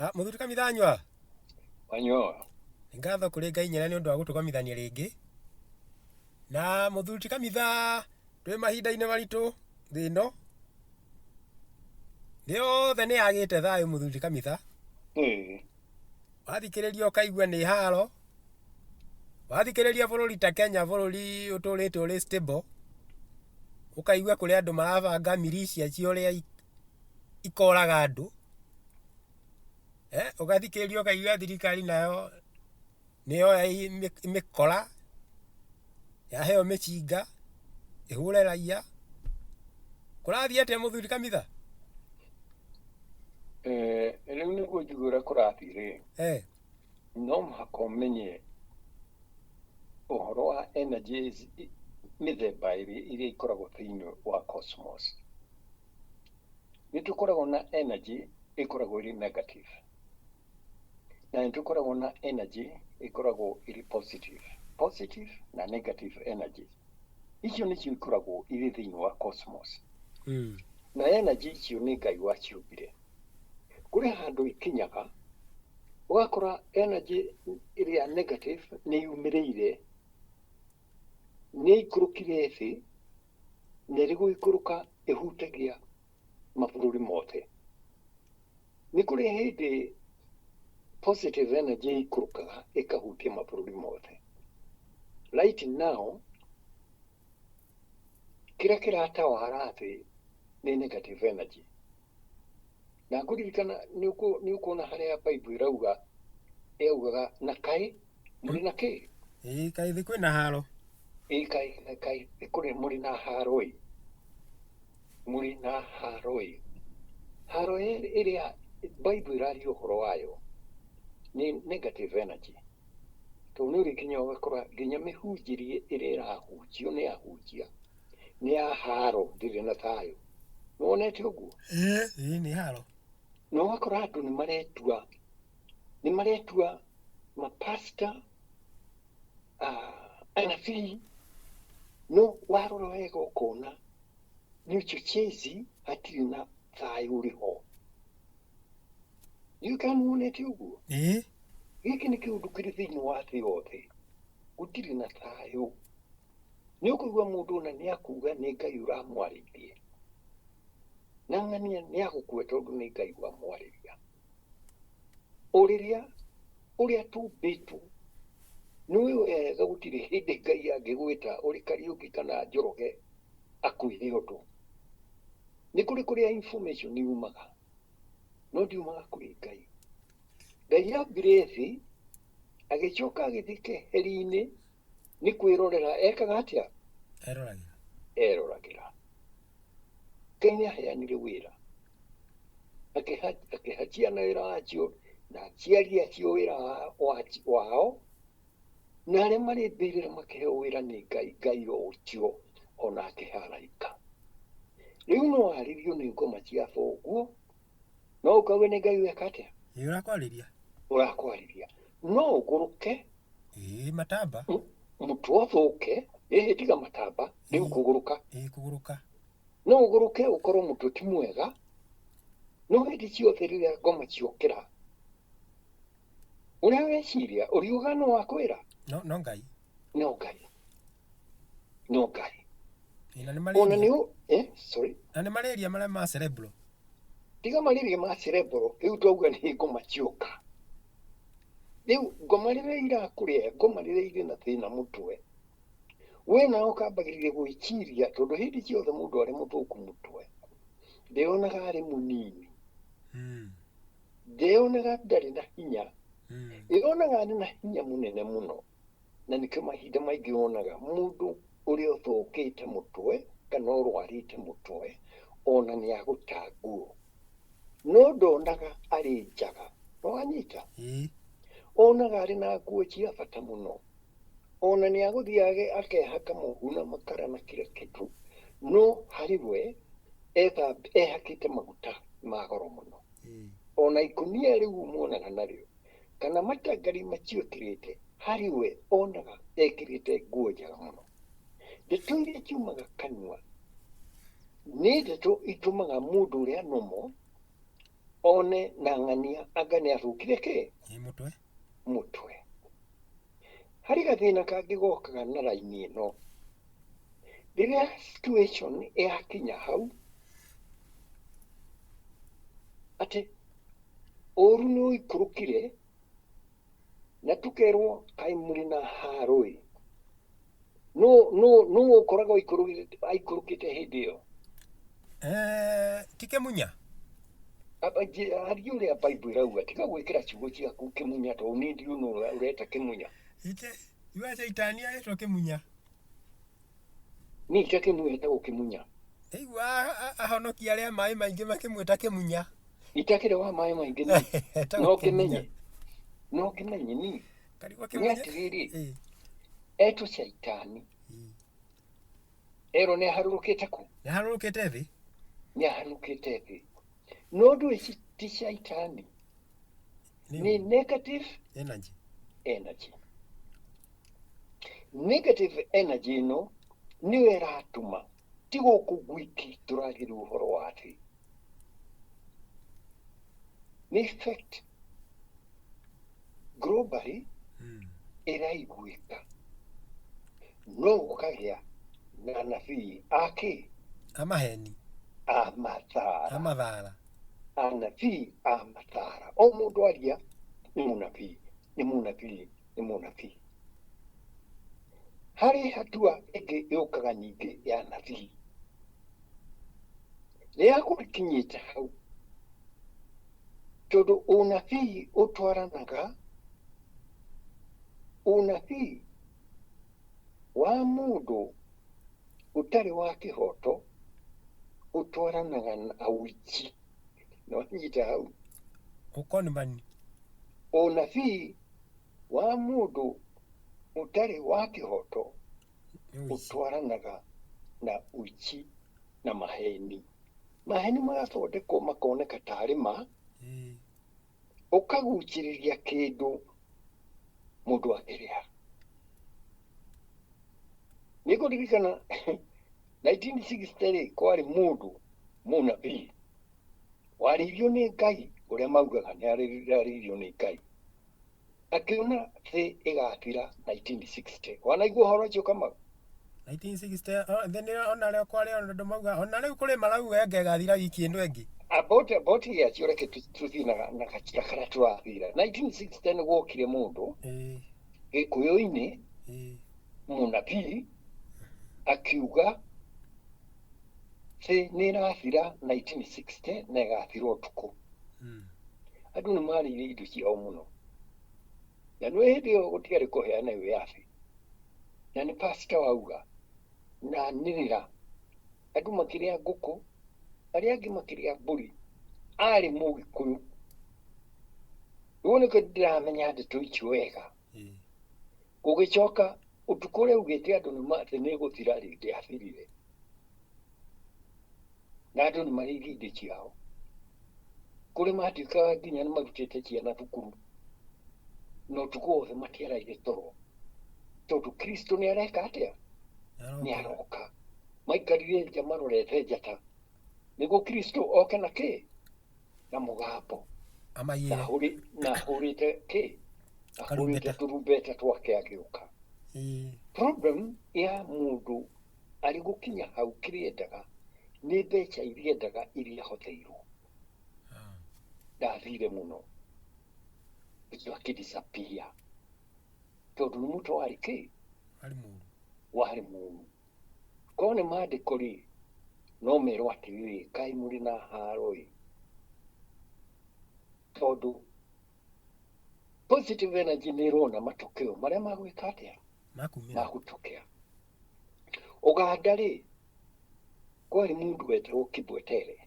Ah, Mũthuri Kamithanyua, Wanyua. Nĩ ngatho kũrĩ Ngai nyene nĩ ũndũ wa gũtũgomithania rĩngĩ. Na mũthuri ti Kamitha, twĩ mahinda-inĩ maritũ thĩ ĩno. Thĩ yothe nĩ yagĩte thayũ mũthuri ti Kamitha. Wathikĩrĩria ũkaigua nĩ haro. Wathikĩrĩria bũrũri ta Kenya, bũrũri ũtũrĩte ũrĩ stable, ũkaigua kũrĩ andũ marabanga militia cia ũrĩa ikoraga andũ. Eh, ũgathikĩrĩria ũkaigua thirikari nayo nĩ yoya mĩkora, yaheo mĩcinga, ĩhũre raia. Kũrathiĩ atĩa mũthuri Kamitha? Rĩu nĩguo njigue ũrĩa kũrathiĩ rĩ, no mũhaka ũmenye ũhoro wa energies mĩthemba ĩrĩ iria ikoragwo thĩinĩ wa cosmos. Nĩ tũkoragwo na energy ĩkoragwo ĩrĩ negative na nĩ tũkoragwo na energy ĩkoragwo ĩrĩ positive. Positive na negative energy icio nĩcio ikoragwo irĩ thĩinĩ wa cosmos. Na energy icio nĩ Ngai waciũmbire. Kũrĩ handũ ikinyaga ũgakora energy ĩrĩa negative nĩ yumĩrĩire, nĩ ĩikũrũkire thĩ, na ĩrĩ gũikũrũka ĩhutagia mabũrũri mothe. Nĩ kũrĩ hĩndĩ positive energy ĩikũrũkaga ĩkahutia mabũrũri mothe. Right now, kĩrĩa kĩratawara thĩ nĩ negative energy. Na ngũririkana nĩ ũkuona harĩa Bible ĩrauga, yaugaga na kaĩ mũrĩ na kĩ? Ĩĩ kaĩ thĩ kwĩna haro. Ĩĩ kaĩ kaĩ kũrĩ mũrĩ na haro ĩ. Mũrĩ na haro ĩ. Haro ĩrĩa Bible ĩraria ũhoro wayo nĩ negative energy. Tondũ nĩ ũrĩkinya ũgakora nginya mĩhunjĩrie ĩrĩa ĩrahunjio nĩ ahunjia nĩ ya haro ndĩrĩ na thayũ. Nĩ wonete ũguo? Ĩĩ nĩ haro. Na ũgakora andũ nĩ maretua, nĩ maretua mapasta, anabii, no warora wega ũkona nĩ uchochezi, hatirĩ na thayũ ũrĩ ho. Ndiũĩ kana nĩ wonete ũguo? Ĩĩ. Gĩkĩ nĩ kĩũndũ kĩrĩ thĩinĩ wa thĩ yothe, gũtirĩ na thayũ. Nĩ ũkũigua mũndũ ona nĩ akuga nĩ Ngai ũramwarĩirie, na ng'ania nĩ agũkua tondũ nĩ Ngai wamwarĩria. O rĩrĩa ũrĩa tũmbĩtwo, nĩ ũĩ wega gũtirĩ hĩndĩ Ngai angĩgwĩta ũrĩ Kariũki kana Njoroge akwĩre ũndũ. Nĩ kũrĩ kũrĩa information yumaga, no ndiumaga kũrĩ Ngai. Ngai ambire thĩ, agĩcoka agĩthiĩ keheri-inĩ nĩ kwĩrorera ekaga atĩa? Eroragĩra. Eroragĩra. Ngai nĩ aheanire wĩra, akĩha ciana wĩra wacio na aciari acio wĩra wao, na arĩa marĩ mbĩrĩra makĩheo wĩra nĩ Ngai, Ngai o ũcio ona akĩhe araika. Rĩu no warĩrio nĩ ngoma cia thoguo, no ũkauge nĩ Ngai weka atĩa? Ĩĩ ũrakwarĩria. Ũrakwarĩria. No ũgũrũke. Ĩĩ matamba. Mũtwe ũthũke, ĩhĩ tiga matamba, rĩu kũgũrũka. Ĩĩ kũgũrũka. No ũgũrũke ũkorwo mũtwe ti mwega, no hĩndĩ ciothe rĩrĩa ngoma ciokĩra, ũrĩa weciria, ũriugaga nũ wakwĩra? No, no Ngai. No Ngai. No Ngai. Ĩĩ, na nĩ Ona malaria. nĩ eh, sorry. Na nĩ malaria marĩa ma cerebral. Tiga malaria ma cerebral, rĩu twauga nĩ ngoma cioka. Rĩu ngoma rĩrĩa irakũrĩa, ngoma rĩrĩa irĩ na thĩna mũtwe, we nawe ũkambagĩrĩria gwĩciria tondũ hĩndĩ ciothe mũndũ arĩ mũthũku mũtwe, ndeyonaga arĩ mũnini, ndeyonaga ndarĩ na hinya, eyonaga arĩ na hinya mũnene mũno. Na nĩkĩo mahinda maingĩ wonaga mũndũ ũrĩa ũthũkĩte mũtwe kana ũrwarĩte mũtwe ona nĩ agũta nguo, no ndonaga arĩ njaga. Nĩwanyita? Onaga arĩ na nguo cia bata mũno. Ona nĩ agũthiĩ akehaka mũhu na makara na kila kitu, no harĩ we ehakĩte maguta ma goro mũno. Ona ikũnia rĩu muonaga narĩo kana matangari macio ekĩrĩte, harĩ we onaga ekĩrĩte nguo njega mũno. Ndeto iria ciumaga kanua nĩ ndeto itũmaga mũndũ ũrĩa normal One na ng'ania anga nĩ athũkire kĩ? Ĩ mũtwe. Mũtwe. Harĩ gathĩna kangĩ gokaga na raini ĩno. Rĩrĩa situation yakinya hau, atĩ ũru nĩ ũikũrũkire na tũkerwo kaĩ mũrĩ na haro-ĩ, nũ nũ nũ ũkoragwo aikũrũkĩte hĩndĩ ĩyo? Eh, ti kĩmunya? Aria ũrĩa Bible ĩrauga, tiga gwĩkĩra ciugo ciaku kĩmunya tondũ niĩ ndiũĩ nũ ũreta kĩmunya. Ite, iwa caitani agĩtwo kĩmunya. Niĩ itakĩmunya etagwo kĩmunya. Ndaigua ahonokia arĩa maĩ maingĩ makĩmwĩta kĩmunya. Itakĩrĩ wa maĩ maingĩ niĩ. Etagwo No kĩmunya. kĩmenye. No kĩmenye niĩ. Karigwo Nĩ kĩmunya. atĩrĩrĩ, Ĩ, etwo caitani. ĩ. Erwo nĩ aharũrũkĩte kũ? Nĩ aharũrũkĩte thĩ. Nĩ aharũrũkĩte thĩ. No ndũĩ ti caitani. Nĩ Nĩ negative energy. Energy. Negative energy ĩno nĩyo ĩratũma ti gũkũ gwiki tũragĩria ũhoro wa thĩ. Nĩ effect globally ĩraiguĩka. No gũkagĩa na anabii akĩ? Amaheni. A mathara. Amathara. Anabii a mathara. O mũndũ aria nĩ mũnabii, nĩ mũnabii, nĩ mũnabii. Harĩ hatua ĩngĩ yũkaga ningĩ ya nabii. Rĩrĩa gũkinyĩte hau, tondũ ũnabii ũtwaranaga, ũnabii wa mũndũ ũtarĩ wa kĩhoto ũtwaranaga na ũici. Na wanyita hau? Ũkonimani. Ũnabii wa mũndũ ũtarĩ wa kĩhoto Nĩ ũici. Ũtwaranaga na ũici na maheni. Maheni magathondekwo makoneka tarĩ ma, ũkagucĩrĩria kĩndũ mũndũ akĩrĩha. Nĩ ngũririkana 1960 rĩ, kwarĩ mũndũ mũnabii warĩirio nĩ Ngai ũrĩa maugaga nĩ arĩirio nĩ Ngai. Akĩona thĩ ĩgathira 1960. Wanaigua ũhoro ũcio Kamau? 1960 thĩ nĩ ona rĩo kwarĩ ona andũ mauga ona rĩu kũrĩ marauga enge ĩgathira wiki ĩno ĩngĩ. About acio reke tũthiĩ na gacĩra karĩa tũrathira. 1960 nĩ gwokire mũndũ Gĩkũyũ-inĩ mũnabii akiuga thĩ nĩ ĩrathira 1960 na ĩgathira ũtukũ. Andũ nĩ marĩire indo ciao mũno. Na nĩ hĩndĩ ĩyo gũtiarĩ kũheana wĩyathi. Na nĩ pastor wauga na anĩrĩra andũ makĩrĩa ngũkũ, arĩa angĩ makĩrĩa mbũri. Arĩ Mũgĩkũyũ. Rĩu nĩkĩo ndĩramenya ndeto icio wega. Gũgĩcoka ũtukũ ũrĩa augĩte andũ nĩ thĩ nĩ ĩgũthira rĩ, ndĩathirire. Na andũ nĩ marĩire indo ciao. Kũrĩ matuĩkaga nginya nĩ marutĩte ciana thukuru. Na ũtukũ wothe matiaraire toro. Tondũ Kristo nĩ areka atĩa? Nĩ aroka. Maikarire nja marorete njata. Nĩguo Kristo oke na kĩ? Na mũgambo. Amaiyĩre. Na ahũrĩte kĩ? Ahũrĩte Karumbeta. tũrumbeta twake agĩũka. Problem ya mũndũ arĩ gũkinya hau kĩrĩa endaga nĩ mbeca iria endaga iria ahotheirwo. Ndathire mũno. Ũcio akĩdisappear. Tondũ nĩ mũtwe warĩ kĩ? Warĩ mũru. Warĩ mũru. Korwo nĩ maandĩko rĩ, no merwo atĩrĩrĩ, kaĩ mũrĩ na haro ĩ. Tondũ positive energy nĩ ĩrona matokeo marĩa magwĩka atĩa? Makumĩra. Magũtokea. Ũganda rĩ, kwarĩ mũndũ wetagwo Kibwetere.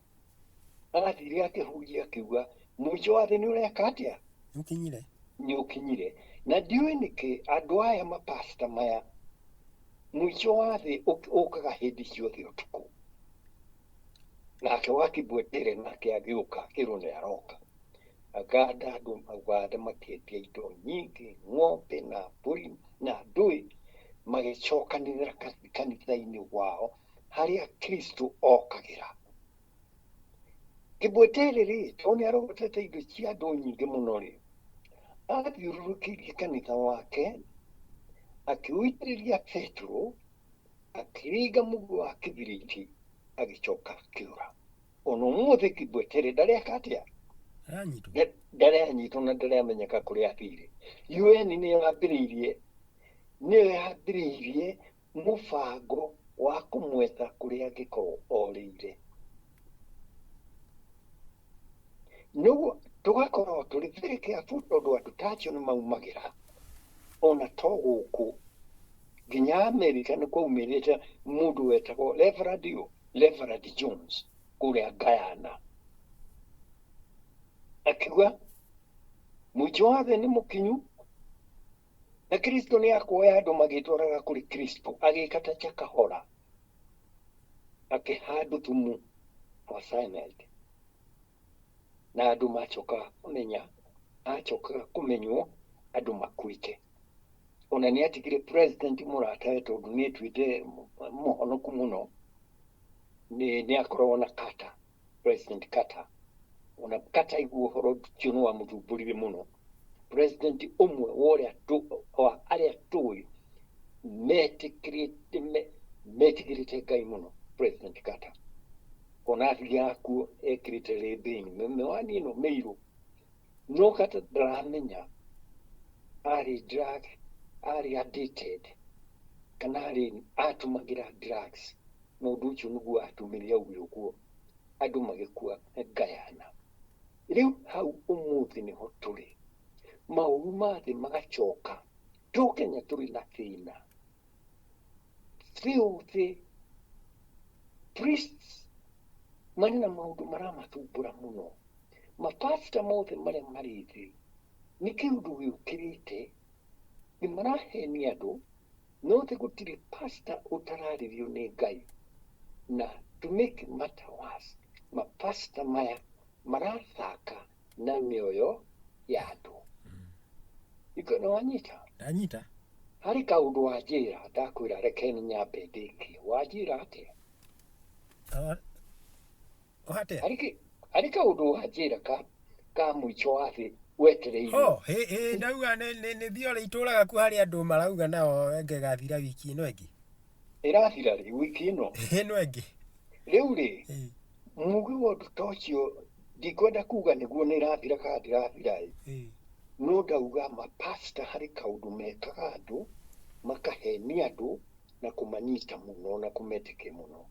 Athire akĩhunjia akiuga mũico wa thĩ nĩ ũreka atĩa? Nĩũkinyire. Nĩũkinyire. Na ndiũĩ nĩkĩ andũ aya mapasta maya mũico wa thĩ ũkaga hĩndĩ ciothe ũtukũ. Nake wa Kibwetere nake agĩũka akĩrwo nĩ aroka. Aganda andũ Uganda makĩendia indo nyingĩ, ng'ombe na mbũri na ndũĩ, magĩcokanĩrĩra kanitha-inĩ wao harĩa Kristo okagĩra. Kĩbwetere rĩ, tondũ nĩ arogotete indo cia andũ nyingĩ mũno rĩ, athiũrũrũkĩirie kanitha wake, akĩũitĩrĩria betũrũ, akĩringa mũguĩ wa kĩbiriti, agĩcoka akĩũra. Ona ũmũthĩ Kĩbwetere ndareka atĩa? Aranyitwo. Ndaranyitwo na ndaramenyeka kũrĩa athire. UN nĩyo yambĩrĩirie, nĩyo yambĩrĩirie mũbango wa kũmwetha kũrĩa angĩkorwo orĩire. Nĩguo tũgakorwo tũrĩ very careful tondũ andũ ta acio nĩ maumagĩra ona to gũkũ nginya Amerika nĩ kwaumĩrĩte mũndũ wetagwo Reverend ũ? Reverend Jones kũrĩa Guyana, akiuga mũico wa thĩ nĩ mũkinyu na Kristo nĩ akuoya andũ magĩtwaraga kũrĩ Kristo, agĩka ta Chakahora akĩhandũ thumu wa cyanide na andũ macokaga kũmenya, acokaga kũmenywo andũ makuĩte. Ona nĩ atigire president mũratawe tondũ nĩ etuĩte mũhonoku mũno, nĩ akoragwo na Carter, President Carter. Ona Carter aigua ũhoro ũcio nĩ wamũthumbũrire mũno. President ũmwe wa ũrĩa wa arĩa tũĩ metĩkĩrĩte metigĩrĩte Ngai mũno, President Carter. Ona athiaga kuo ekĩrĩte rĩmbĩni, mĩwani ĩno mĩirũ. No Carter ndaramenya arĩ drug, arĩ addicted kana arĩ atũmagĩra drugs, na ũndũ ũcio nĩguo atũmire auge ũguo, andũ magĩkua Guyana. Rĩu hau ũmũthĩ nĩho tũrĩ, maũru ma thĩ magacoka, to Kenya tũrĩ na thĩna. Filthy priests marĩ na maũndũ maramathumbũra mũno. Mapasta mothe marĩa marĩ thĩ nĩ kĩũndũ gĩũkĩrĩte, nĩ marahenia andũ, no thĩ gũtirĩ pastor ũtararĩrio nĩ Ngai. Na to make matter worse, mapasta maya marathaka na mĩoyo ya andũ. Nĩ wanyita? Ndanyita. Harĩ kaũndũ wanjĩra, ndakwĩra reke nyambe ndĩkie. Wanjĩra atĩa? Atĩa? Harĩ kaũndũ wanjĩra ka mũico wa thĩ wetereirwo. Ho, hĩ hĩ, ndauga nĩ theory itũraga kuo harĩ andũ marauga nao enge ĩgathira wiki ĩno ĩngĩ. Ĩrathira rĩ? Wiki ĩno? Ĩno ĩngĩ. Rĩu rĩ, mugi wa ũndũ ta ũcio ndikwenda kuga nĩguo nĩ ĩrathira kana ndĩrathira ĩ. No ndauga mapasta harĩ kaũndũ mekaga andũ, makahenia andũ na kũmanyita mũno na kũmetĩkia mũno.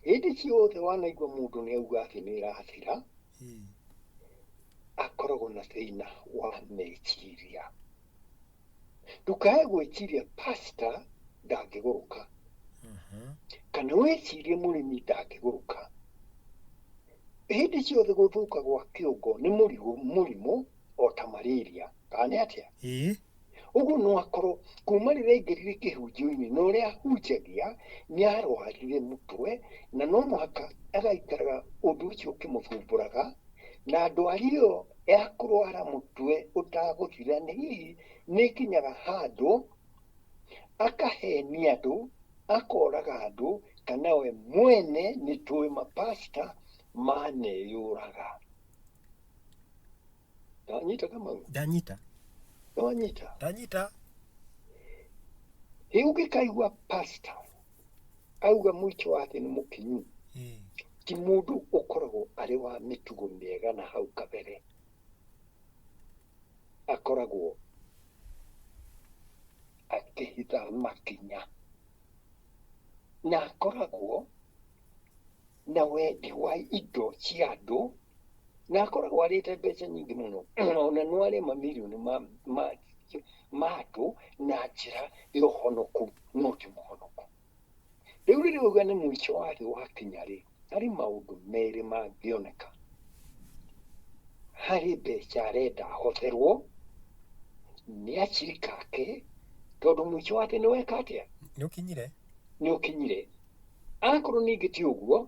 Hĩndĩ ciothe wanaigua mũndũ nĩ auga atĩ nĩ ĩrathira, akoragwo na thĩna wa meciria. Ndũkae gwĩciria pastor ndangĩgũrũka, kana wĩcirie mũrĩmi ndangĩgũrũka. Hĩndĩ ciothe gũthũka gwa kĩongo nĩ mũrimũ o ta malaria, kana nĩ atĩa? Ũguo no akorwo kuma rĩrĩa aingĩrire kĩhunjio-inĩ na ũrĩa ahunjagia nĩ arwarire mũtwe, na no mũhaka agaikaraga ũndũ ũcio ũkĩmũthumbũraga, na ndwari ĩyo ya kũrwara mũtwe ũtagũthira nĩ hihi nĩ ĩkinyaga handũ akahenia andũ, akoraga andũ, kana we mwene nĩ tũĩ mapasta maneyũraga. Ndanyita Kamau? Ndanyita. Ndanyita. Ndanyita. Rĩu ũngĩkaigua pastor auga mũico wa thĩ nĩ mũkinyu, ti mũndũ ũkoragwo arĩ wa mĩtugo mĩega na hau kabere. Akoragwo akĩhitha makinya, na akoragwo na wendi wa indo cia andũ, na akoragwo arĩte mbeca nyingĩ mũno, ona no arĩe mamirioni ma andũ na njĩra ya ũhonoku, no ti mũhonoku. Rĩu rĩrĩa auga nĩ mũico wa thĩ wakinya rĩ, harĩ maũndũ merĩ mangĩoneka. Harĩ mbeca arenda ahotherwo nĩ acirika ake, tondũ mũico wa thĩ nĩ weka atĩa? Nĩ ũkinyire. Nĩ ũkinyire. Akorwo ningĩ ti ũguo,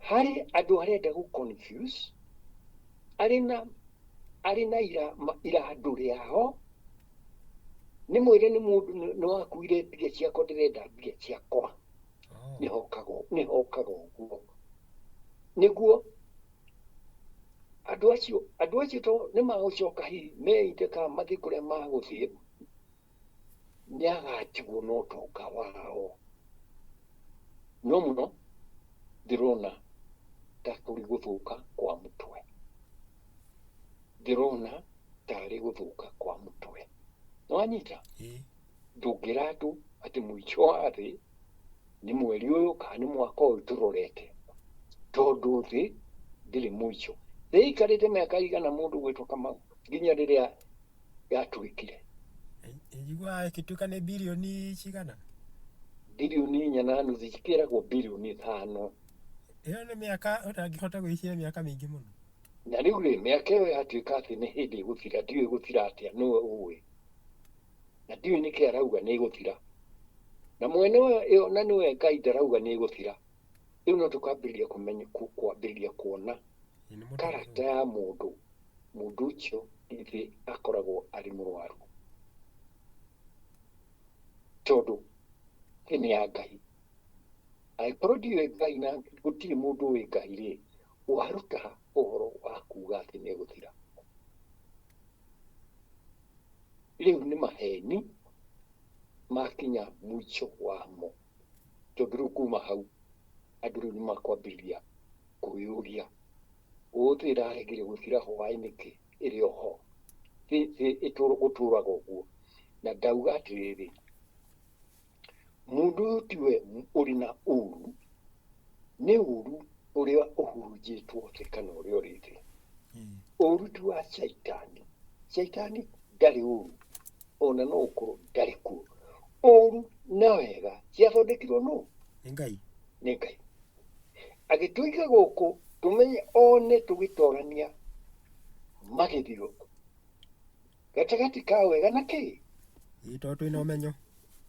harĩ andũ arenda gũ confuse, arĩ na irandũ rĩao, nĩ mwĩre nĩ mũndũ nĩ wakuire mbia ciakwa, ndĩrenda mbia ciakwa. Nĩ hokaga ũguo. Nĩguo andũ acio to nĩ magũcoka hihi meite kana mathiĩ kũrĩa magũthiĩ, nĩ agatigwo na ũtonga wao. No mũno ndĩrona ta kũrĩ gũthũka kwa mũtwe, ndĩrona tarĩ gũthũka kwa mũtwe. Nĩwanyita? Ĩĩ. Ndũngĩra andũ atĩ mũico wa thĩ nĩ mweri ũyũ kana nĩ mwaka ũyũ tũrorete, tondũ thĩ ndĩrĩ mũico. Thĩ ĩikarĩte mĩaka igana mũndũ gwĩtwo Kamau nginya rĩrĩa yatũrĩkire. Njiguaga ĩgĩtuĩka nĩ birioni cigana? 4.5 bilioni, cikĩragwo 5 bilioni. Ĩyo nĩ mĩaka ũtangĩhota gwĩciria, mĩaka mĩingĩ mũno. Na rĩu rĩ, mĩaka ĩyo yatuĩka atĩ nĩ hĩndĩ ĩgũthira, ndiũĩ ĩgũthira atĩa, nĩwe ũĩ, na ndiũĩ nĩkĩ arauga nĩ ĩgũthira, na mwene ĩyo na nĩwe Ngai ndarauga nĩ ĩgũthira. Rĩu no tũkambĩrĩria kũmenya kwambĩrĩria kuona Ĩĩ, nĩ mũndũ character ya mũndũ. Mũndũ ũcio ithe akoragwo arĩ mũrwaru, tondũ thĩ nĩ ya Ngai. Angĩkorwo ndiũĩ Ngai na gũtirĩ mũndũ ũĩ Ngai rĩ, waruta ũhoro wa kuga atĩ nĩ ĩgũthira, rĩu nĩ maheni makinya mũico wamo, tondũ rĩu kuma hau andũ rĩu nĩ makwambĩrĩria kwĩyũria, ũthĩ ĩraregire gũthira hwaĩ nĩkĩ ĩrĩ oho? Thĩ gũtũraga ũguo. Na ndauga atĩrĩrĩ, mũndũ ũyũ tiwe ũrĩ na ũru, nĩ ũru ũrĩa ũhurunjĩtwo thĩ kana ũrĩa ũrĩ thĩ. Ũru ti wa caitani. Caitani ndarĩ ũru, ona no ũkorwo ndarĩ kuo. Ũru na wega ciathondekirwo nũ? Nĩ Ngai. Nĩ Ngai. Agĩtũiga gũkũ tũmenye one tũgĩtorania magĩthio gatagatĩ ka wega na kĩ. Ĩĩ, tondũ twĩna ũmenyo.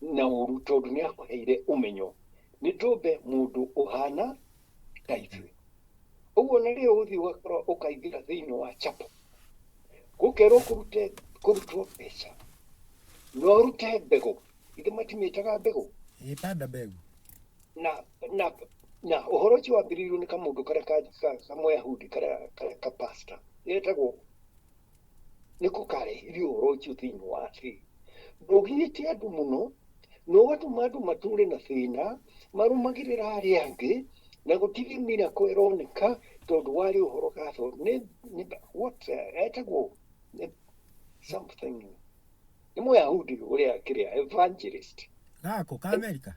Na ũru, tondũ nĩ akũheire ũmenyo nĩ tũmbe mũndũ ũhana ta ithuĩ. Ũguo na rĩo ũthiĩ ũgakorwo ũkaingĩra thĩinĩ wa chapel, gũkerwo kũrute kũrutwo mbeca na ũrute mbegũ, ithe matimĩtaga mbegũ. Ĩĩ, panda mbegu. Na ũhoro ũcio wambĩrĩirio nĩ kamũndũ karĩa kamũyahudi karĩa ka pastor getagwo, nĩko karehirie ũhoro ũcio thĩinĩ wa thĩ. Ndũgiĩte andũ mũno na ũgatũma andũ matũre na thĩna marũmagĩrĩra arĩa angĩ, na gũtirĩ miracle ĩroneka, tondũ warĩ ũhoro gatho nĩ what etagwo nĩ something, nĩ mũyahudi ũrĩa kĩrĩa evangelist. Gakũ ka Amerika?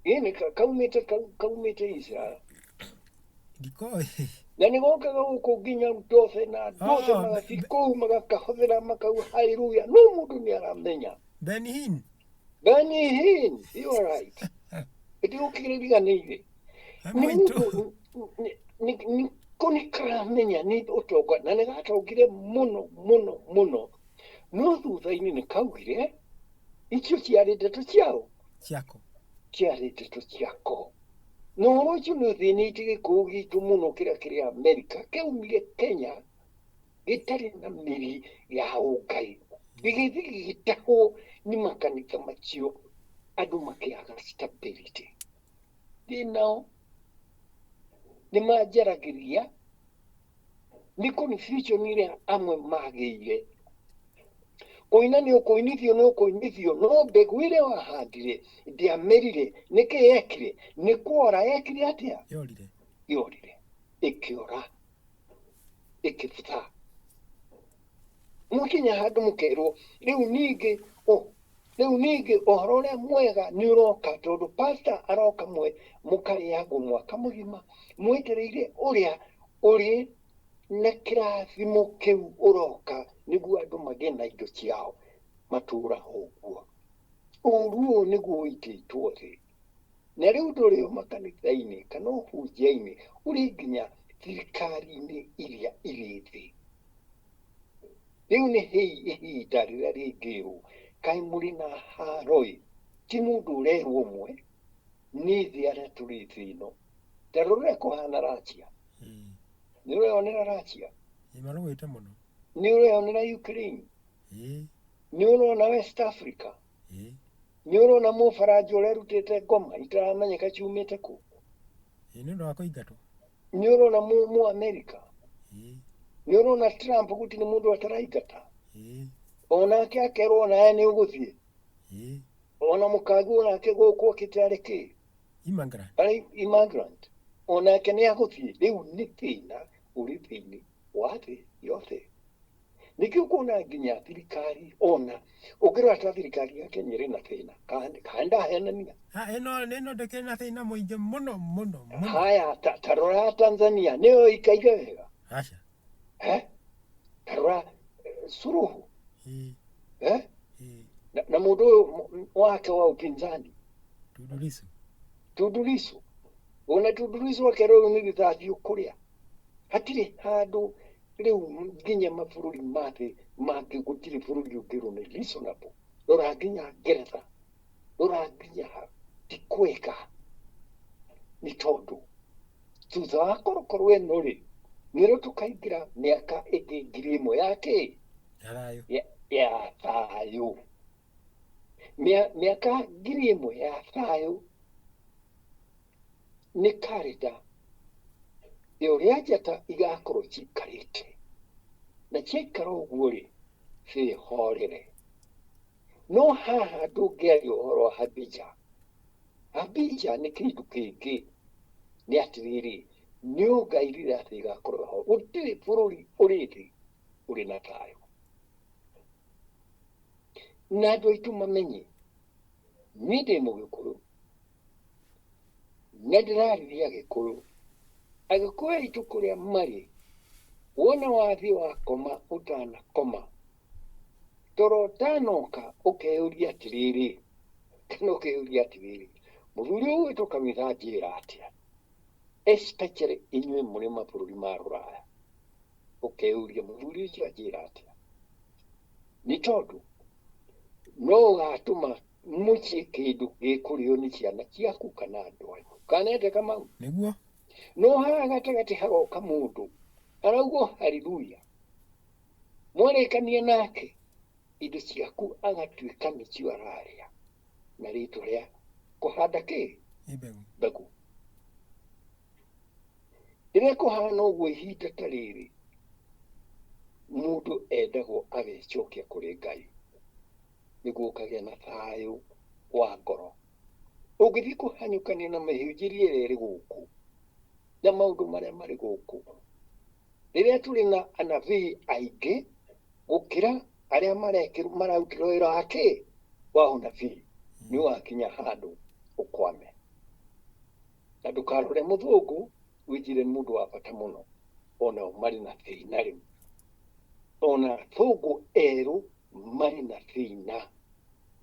Ĩ, nĩ kaumĩte kaumĩte Israel. Ndikoĩ. Na nĩ gokaga gũkũ nginya ndothe na ndothe. Oh, Magathiĩ kũu magakahũthĩra, makauga haleluya, no mũndũ nĩ aramenya. Benny Hinn. Benny Hinn, you are right, ndigũkĩriganĩire nĩ Mũitũ. Mũndũ nĩ nĩ karamenya nĩ ũtonga na nĩ gatongire mũno mũno mũno, no thutha-inĩ nĩ kaugire icio ciarĩ ndeto ciao. Ciako. Ciarĩ ndeto ciako. Na ũhoro ũcio nĩ ũthĩnĩtie gĩkũyũ gitũ mũno kĩrĩa kĩrĩ Amerika, kĩaumire Kenya gĩtarĩ na mĩri ya ũngai, gĩgĩthiĩ gĩgĩtahwo nĩ makanitha macio, andũ makĩaga stability. Ndĩ nao nĩ manjaragĩria nĩ confusion ĩrĩa amwe magĩire. Kũina nĩ ũkũinithio, nĩ ũkũinithio, no mbegũ ĩrĩa wahandire ndĩamerire. Nĩkĩ yekire? Nĩ kwora yekire atĩa? Yorire. Yorire, ĩkĩora, ĩkĩbutha. Mwakinya handũ mũkerwo rĩu ningĩ, oh, rĩu ningĩ ũhoro ũrĩa mwega nĩ ũroka, tondũ pastor aroka mwe mũkarĩagwo mwaka mũgima mwetereire ũrĩa ũrĩ na kĩrathimo kĩu ũroka, nĩguo andũ magĩe na indo ciao matũraga ũguo. Ũru ũyũ nĩguo ũitĩtwo thĩ, na rĩu ndũrĩ o makanitha-inĩ kana ũhunjia-inĩ, ũrĩ nginya thirikari-inĩ iria irĩ thĩ. Rĩu nĩ hĩi ihinda rĩrĩa rĩngĩrwo kaĩ mũrĩ na haro-ĩ, ti mũndũ ũrerwo ũmwe, nĩ thĩ arĩa tũrĩ thĩ ĩno. Ta rora ũrĩa kũhana Russia. Nĩ ũreyonera Russia. Ĩĩ, marũĩte mũno. Nĩ ũreyonera Ukraine. Nĩ ũrona West Africa. Nĩ ũrona mũbaranja ũrĩa arutĩte ngoma itaramenyeka ciumĩte kũ. Ĩĩ, nĩ ũndũ wa kũingatwo. Nĩ ũrona mu America, nĩ ũrona Trump gũtirĩ mũndũ ataraingata, onake akerwo nawe nĩ ũgũthiĩ, ona mũkangu onake gũkũ okĩte arĩ kĩ? Immigrant. Arĩ immigrant, onake nĩ agũthiĩ. Rĩu nĩ thĩna ũrĩ thĩinĩ wa thĩ yothe. Nĩkĩo ũkuona nginya thirikari, ona ũngĩrora ta thirikari ya Kenya ĩrĩ na thĩna, kana ndahenania? Ah, ĩno ĩno ndĩkĩrĩ na thĩna mũingĩ mũno mũno mũno. Haya, ta rora ya Tanzania nĩyo ĩikaire wega. Aca. Eh? Ta rora Suluhu. Eh? Na mũndũ ũyũ wake wa upinzani Tundu Lissu. Tundu Lissu. Ona Tundu Lissu akerwo rĩu nĩ rithathi ũkũrĩa. Hatirĩ handũ rĩu nginya mabũrũri ma thĩ mangĩ gũtirĩ bũrũri ũngĩrwo nĩ reasonable. Rora nginya Ngeretha, rora nginya ha, ti kwega. Nĩ tondũ thutha wa korokoro ĩno rĩ, nĩrĩo tũkaingĩra mĩaka ĩngĩ 1000 ya kĩ? Ya thayũ. Ya thayũ. Mĩaka 1000 ya thayũ nĩ karenda ya ũrĩa njata igakorwo cikarĩte, na ciaikara ũguo rĩ, ciĩhorere. No haha ndũngĩaria ũhoro wa Habija. Habija nĩ kĩndũ kĩngĩ, nĩ atĩrĩrĩ, nĩ ũngairire atĩ igakorwo ho. Gũtirĩ bũrũri ũrĩ thĩ ũrĩ na thayũ. Na andũ aitũ mamenye, niĩ ndĩ Mũgĩkũyũ, na ndĩrarĩria Agĩkũyũ. Agĩkũyũ aitũ kũrĩa marĩ, wona wathiĩ wakoma ũtanakoma, toro ũtanoka ũkeyũria atĩrĩrĩ, kana ũkeyũria atĩrĩrĩ, mũthuri ũyũ ũgwĩtwo Kamĩtha anjĩra atĩa? Especially inyuĩ mũrĩ mabũrũri ma rũraya, ũkeyũria mũthuri ũcio anjĩra atĩa? Nĩ tondũ no ũgatũma mũciĩ kĩndũ gĩkũrĩo nĩ ciana ciaku kana andũ anyu. Kana ende Kamau? Nĩguo. No haha gatagatĩ hagoka mũndũ arauga haleluya, mwarĩkania nake indo ciaku agatuĩka nĩcio ararĩa na rĩtwa rĩa kũhanda kĩ? Mbegũ. Mbegũ. Rĩrĩa kũhana ũguo ihinda ta rĩrĩ, mũndũ endagwo agecokia kũrĩ Ngai nĩguo ũkagĩa na thayũ wa ngoro. Ũngĩthiĩ kũhanyũkania na mĩhunjĩrie ĩrĩa ĩrĩ gũkũ na maũndũ marĩa marĩ gũkũ, rĩrĩa tũrĩ na anabii aingĩ gũkĩra arĩa mararutĩrwo wĩra wa kĩ? Wa ũnabii, nĩ ũgakinya handũ ũkwame. Na ndũkarore mũthũngũ wĩnjire nĩ mũndũ wa bata mũno, onao marĩ na thĩna rĩu. Ona athũngũ erũ marĩ na thĩna,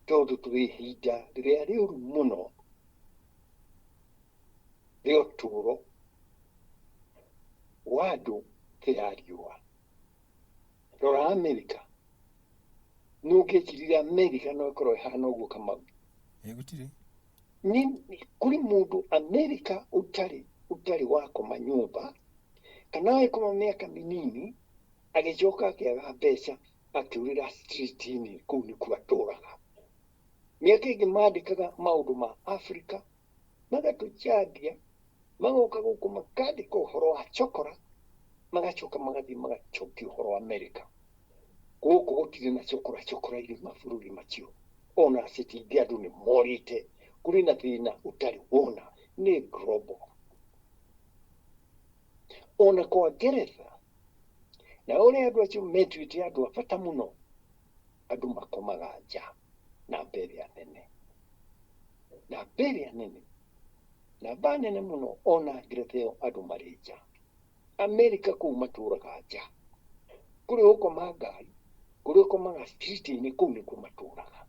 tondũ tũrĩ ihinda rĩrĩa rĩũru mũno rĩa ũtũũro wa andũ thĩ ya riũa. Rora Amerika, nĩ ũngĩekirire Amerika no ĩkorwo ĩhana ũguo Kamau? Gũtirĩ. Nĩ kũrĩ mũndũ Amerika ũtarĩ wakoma nyũmba, kana agĩkoma mĩaka mĩnini, agĩcoka akĩaga mbeca, akĩũrĩra street-inĩ, kũu nĩkuo atũraga. Mĩaka ĩngĩ mandĩkaga maũndũ ma Afrika, magatũcambia, magoka gũkũ makandĩka ũhoro wa chokora, magacoka magathiĩ magacokia ũhoro wa Amerika. Gũkũ gũtirĩ na chokora, chokora irĩ mabũrũri macio. Ona city ingĩ andũ nĩ morĩte, kũrĩ na thĩna ũtarĩ wona, nĩ global. Ona kwa Ngeretha, na ũrĩa andũ acio metuĩte andũ a bata mũno, andũ makomaga nja na mbere nene. Na mbere nene. Na mba nene mũno ona Ngeretha ĩyo andũ marĩ nja. Amerika kũu matũraga nja. Kũrĩ ũkoma ngari, kũrĩ ũkomaga street-inĩ, kũu nĩkuo matũraga.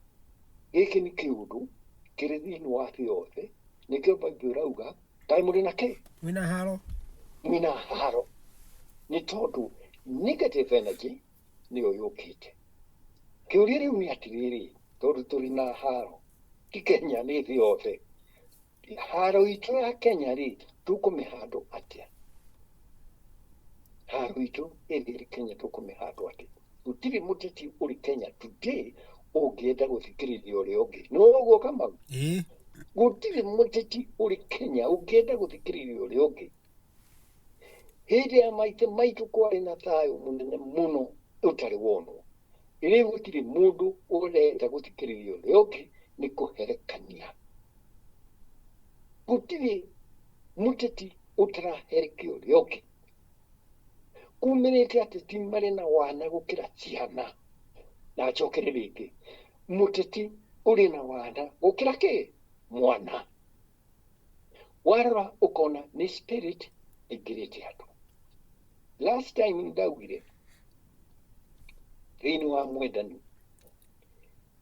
Gĩkĩ nĩ kĩũndũ kĩrĩ thĩinĩ wa thĩ yothe, nĩkĩo Bible ĩrauga, kaĩ mũrĩ na kĩ? Mwĩna haro. Mwĩna haro. Nĩ tondũ negative energy nĩyo yũkĩte. Kĩũria rĩu nĩ atĩrĩrĩ, tondũ tũrĩ na haro, ti Kenya nĩ thĩ yothe. Haro itũ ya Kenya rĩ, tũkũmĩhandwo atĩa? Haro itũ ĩrĩa ĩrĩ Kenya tũkũmĩhandwo atĩa? Gũtirĩ mũteti ũrĩ Kenya today ũngĩenda gũthikĩrĩria ũrĩa ũngĩ. Nĩ ũguo Kamau? Ĩĩ. Gũtirĩ mũteti ũrĩ Kenya ũngĩenda gũthikĩrĩria ũrĩa ũngĩ. Hĩndĩ ya maithe maitũ kwarĩ na thayũ mũnene mũno ũtarĩ wonwo. Rĩu gũtirĩ mũndũ ũrenda gũthikĩrĩria ũrĩa ũngĩ nĩ kũherekania. Gũtirĩ mũteti ũtaraherekia ũrĩa ũngĩ. Kumĩrĩte ateti marĩ na wana gũkĩra ciana. Na njokere rĩngĩ, mũteti ũrĩ na wana gũkĩra kĩ? Mwana. Warora ũkona nĩ spirit ĩingĩrĩte andũ. Last time ndaugire thĩinĩ wa mwendani,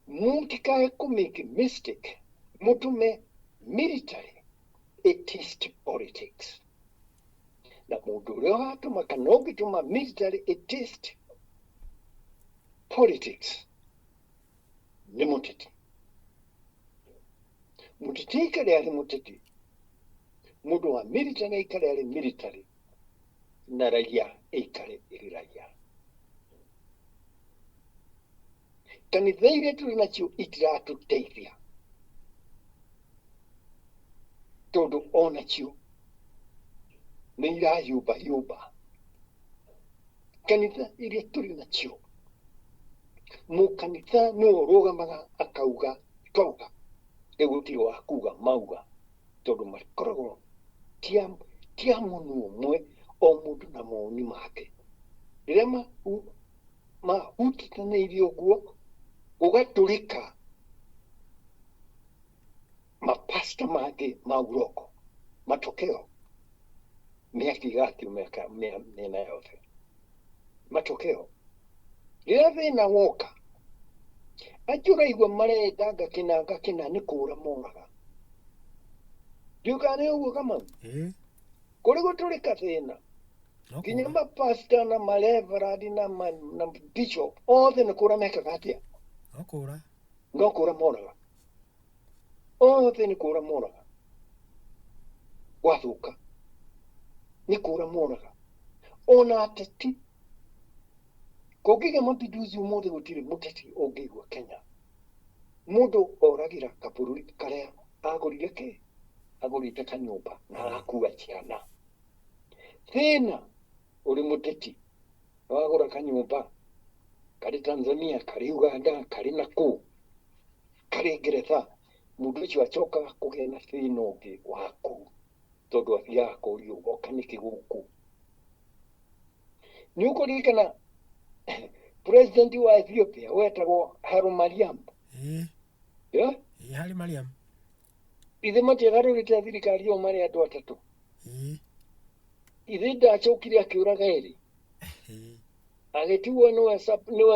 mũtikae kũ make mistake mũtũme military ĩtaste politics. Na mũndũ ũrĩa ũratũma kana ũngĩtũma military ĩtaste politics nĩ mũteti. Mũteti aikare arĩ mũteti, mũndũ wa military aikare arĩ military, na raia ĩikare ĩrĩ raia. Kanitha iria tũrĩ nacio itiratũteithia, tondũ onacio nĩ irayumbayumba. Kanitha iria tũrĩ nacio, mũkanitha nĩwe ũrũgamaga akauga twauga, rĩu gũtirĩ wa kuga mauga, tondũ makoragwo ti a mũndũ ũmwe, o mũndũ na mawoni make. Rĩrĩa mahutitanĩirie ũguo, gũgatũrĩka mapasta mangĩ ma uroko. Matokeo mĩaka igathiĩ mĩaka mĩena yothe. Matokeo rĩrĩa thĩna woka, angĩ ũraigua marenda ngakĩna ngakĩna nĩ kũra moraga. Ndiũĩ kana nĩ ũguo Kamau? Ĩĩ. Kũrĩ gũtũrĩka thĩna No nginya kũra. mapasta na mareverandi na bishop othe nĩ kũra mekaga atĩa? No kũra. No kũra moraga. Othe nĩ kũra moraga. Gwathũka nĩ kũra moraga. Ona ateti kũngĩgĩa mapinduzi ũmũthĩ gũtirĩ mũteti ũngĩigua Kenya. Mũndũ oragĩra kabũrũri karĩa agũrire kĩ? Agũrĩte kanyũmba na agakua ciana. Thĩna ũrĩ mũteti wagũra kanyũmba karĩ Tanzania, karĩ Uganda, karĩ nakũ, karĩ Ngeretha, mũndũ ũcio acokaga kũgĩa na thĩna ũngĩ waku, tondũ athiaga kũrio woka nĩkĩ gũkũ. Nĩ ũkũririkana president wa Ethiopia wetagwo Haile Mariam? Ĩĩ. Yeah? Ĩĩ, Haile Mariam. Ithe matiagarũrĩte thirikari ĩyo marĩ andũ atatũ? Ĩĩ. Ithe ndacokire akĩũraga erĩ? Ĩĩ. Agĩtigwo nĩwe nĩwe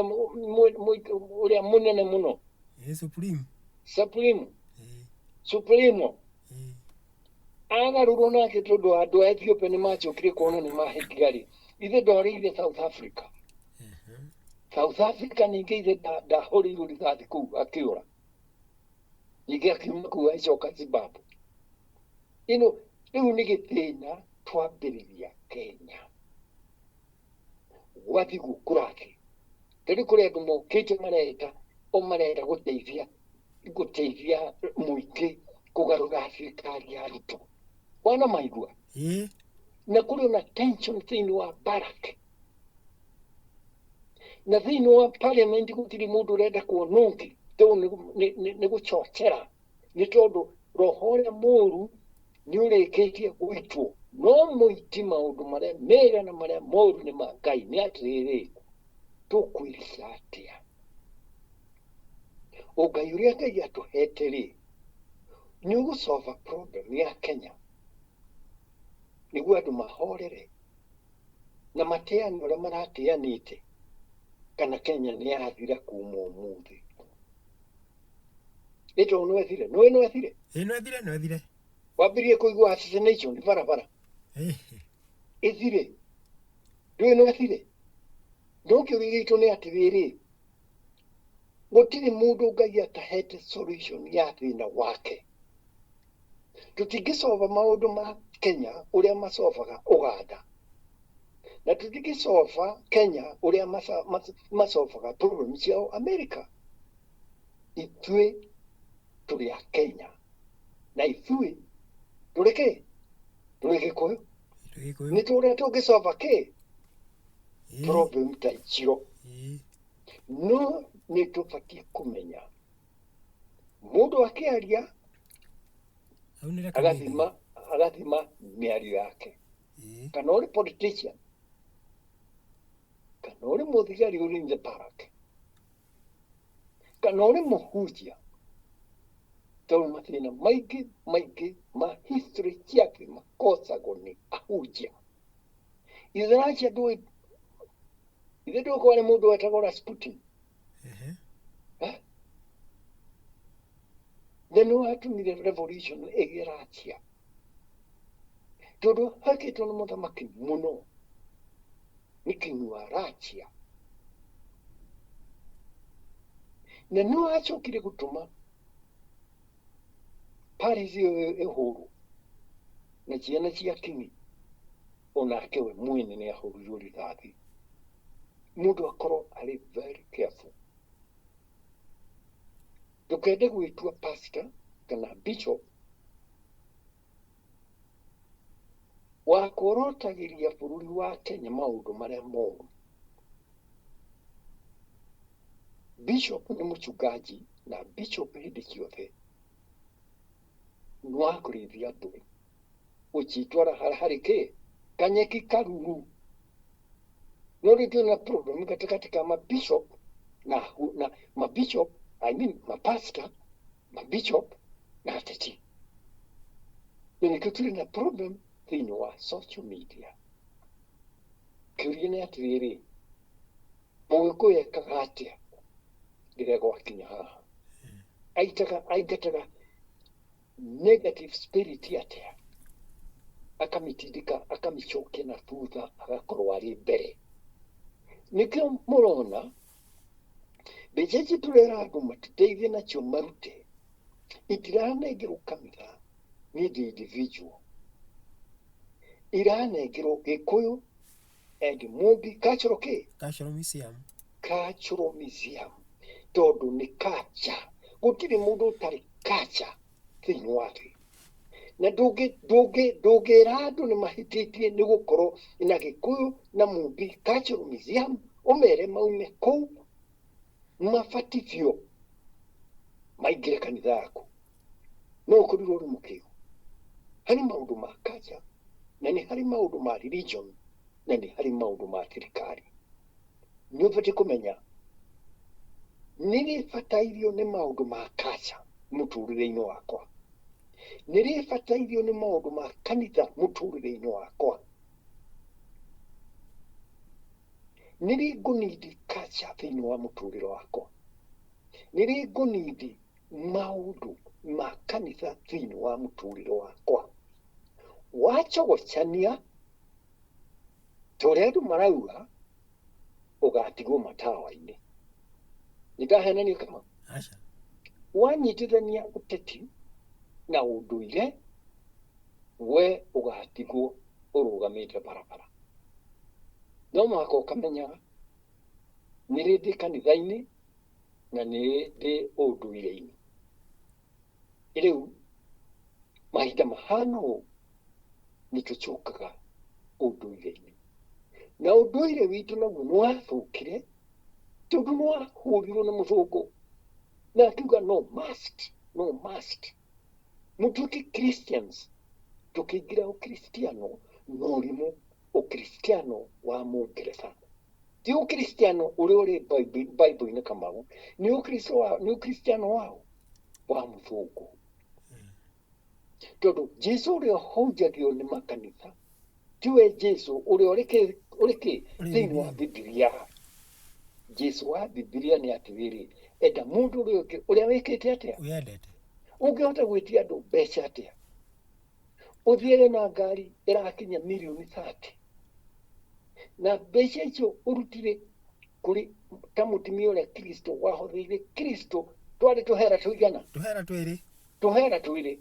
ũrĩa mũnene mũno. Ĩĩ, Supreme. Supreme. Ĩĩ. Supremo. Ĩĩ. Agarũrwo nake tondũ andũ a Ethiopia nĩ macokire kuona nĩ mahĩtia-rĩ, ithe ndorĩire South Africa. South Africa ningĩ ithe ndahũrĩirwo rithathi kũu akĩũra. Ningĩ akiuma kũu agĩcoka Zimbabwe. Ĩno rĩu nĩ gĩthĩna twambĩrĩria Kenya. Gwathiĩ guo kũrathiĩ. Tondũ kũrĩ andũ mokĩte mareta o marenda gũteithia mũingĩ kũgarũra thirikari ya Ruto. Wana maigua? Ĩĩ. Na kũrĩ ona tension thĩinĩ wa barrack. Na thĩinĩ wa parliament gũtirĩ mũndũ ũrenda kuona ũngĩ, tondũ nĩ gũchochera, nĩ tondũ roho ũrĩa mũũru nĩ ũrĩkĩtie gũitwo. No mũiti maũndũ marĩa mega na marĩa moru nĩ ma Ngai. Nĩ atĩrĩrĩ, tũkwĩrica atĩa? Ũngai ũrĩa Ngai atũhete rĩ, nĩ ũgũsolve problem ya Kenya nĩguo andũ mahorere na mateane ũrĩa marateanĩte, kana Kenya nĩ yathira kuma ũmũthĩ? Ĩ tondũ nĩ wethire, nĩũĩ nĩ wethire? Ĩĩ, nĩ wethire, nĩ wethire. Wambirie kũigua assassination barabara. Ĩĩ. Ĩthire. Ndũĩ nĩ wethire? No kĩũria gitũ nĩ atĩrĩrĩ, gũtirĩ mũndũ Ngai atahete solution ya thĩna wake. Tũtingĩsolve maũndũ ma Kenya ũrĩa masolvaga Uganda, na tũtingĩsolve Kenya ũrĩa masolvaga problem ciao America. Ithuĩ tũrĩ a Kenya, na ithuĩ tũrĩ kĩ? Tũrĩ Gĩkũyũ. Gĩkũyũ. Nĩ tũrĩa tũngĩcova kĩ problem ta icio. No nĩ tũbatiĩ kũmenya mũndũ akĩaria Aunĩre kanitha. Agathima mĩario yake. Kana ũrĩ politician, kana ũrĩ mũthigari ũrĩ in the barrack, kana ũrĩ mũhunjia, tondũ mathĩna maingĩ maingĩ ma history cia thĩ makosagwo nĩ ahunjia. Ithe Russia ndũĩ, ithe ndũĩ kwarĩ mũndũ wetagwo Rasputin? Na nĩ watũmire revolution ĩgĩe Russia, tondũ hakĩtwo nĩ mũthamaki mũno nĩ king wa Russia, na nĩ wacokire gũtũma Paris ĩyo ĩhũrwo na ciana cia king. Onake we mwene nĩ ahũrirwo rithathi. Mũndũ akorwo arĩ very careful, ndũkende gwĩtua pastor kana bishop wa kworotagĩria bũrũri wa Kenya maũndũ marĩa moru. Bishop nĩ mũchungaji, na bishop hĩndĩ ciothe nĩ wa kũrĩithia mbũri, ũcitwara harĩa harĩ kĩ kanyeki karuru. No rĩu twĩna problem gatagatĩ ka mabishop na mabishop, I mean mapastor, mabishop na ateti, na nĩkĩo tũrĩ na problem thĩinĩ wa social media. Kĩũria nĩ atĩrĩrĩ, Mũgĩkũyũ ekaga atĩa rĩrĩa gwakinya haha? Aitaga, aingataga negative spirit atĩa? Akamĩtindĩka, akamĩcokia na thutha, agakorwo arĩ mbere. Nĩkĩo mũrona mbeca ici tũrera andũ matũteithie nacio marute, itiranengerwo kanitha nĩ the individual, iranengerwo Gĩkũyũ and Mũmbi Cultural kĩ? Cultural Museum. Cultural Museum, tondũ nĩ culture. Gũtirĩ mũndũ ũtarĩ culture thĩinĩ wa thĩ, na ndũngĩra andũ nĩ mahĩtĩtie nĩ gũkorwo na Gĩkũyũ na Mũmbi Cultural Museum, ũmere maume kũu mabatithio maingĩre kanitha yaku, no ũkorirwo ũrĩ mũkĩgu. Harĩ maũndũ ma culture, na nĩ harĩ maũndũ ma religion, na nĩ harĩ maũndũ ma thirikari. Nĩ ũbatiĩ kũmenya nĩ rĩbatairio nĩ maũndũ ma culture mũtũrĩre-inĩ wakwa, nĩ rĩbatairio nĩ maũndũ ma kanitha mũtũrĩre-inĩ wakwa, nĩ rĩ ngũnindi culture thĩinĩ wa mũtũrĩre wakwa, nĩ rĩ ngũnindi maũndũ ma kanitha thĩinĩ wa mũtũrĩre wakwa. Wacogocania ta ũrĩa andũ marauga, ũgatigwo matawa-inĩ. Nĩ ndahenania kama? Aca. Wanyitithania ũteti na ũndũire, we ũgatigwo ũrũgamĩte barabara. No mũhaka ũkamenyaga nĩ rĩ ndĩ kanitha-inĩ na nĩ rĩ ndĩ ũndũire-inĩ. Rĩu mahinda mahana ũũ nĩ tũcokaga ũndũire-inĩ, na ũndũire witũ naguo nĩ wathũkire tondũ nĩ wahũrirwo nĩ mũthũngũ na akiuga no must, no must mũtuĩke Christians. Tũkĩingĩra ũkristiano na ũrimũ, ũkristiano wa mũngeretha, ti ũkristiano ũrĩa ũrĩ Bible-inĩ. Kamau, nĩ ũkristo wa, nĩ ũkristiano wao wa mũthũngũ, tondũ Jesu ũrĩa ũhunjagio nĩ makanitha tiwe Jesu ũrĩa ũrĩ kĩ Ũrĩ thĩinĩ wa Bibilia. Jesu wa Bibilia nĩ atĩrĩrĩ, enda mũndũ ũrĩa ũngĩ ũrĩa wĩkĩte atĩa? Wĩyendete. Ũngĩhota gwĩtia andũ mbeca atĩa, ũthiage na ngari ĩrakinya mirioni 30, na mbeca icio ũrutire kũrĩ ta mũtumia ũrĩa Kristo wahotheire Kristo twarĩ tũhera tũigana? Tũhera twĩrĩ. Tũhera twĩrĩ.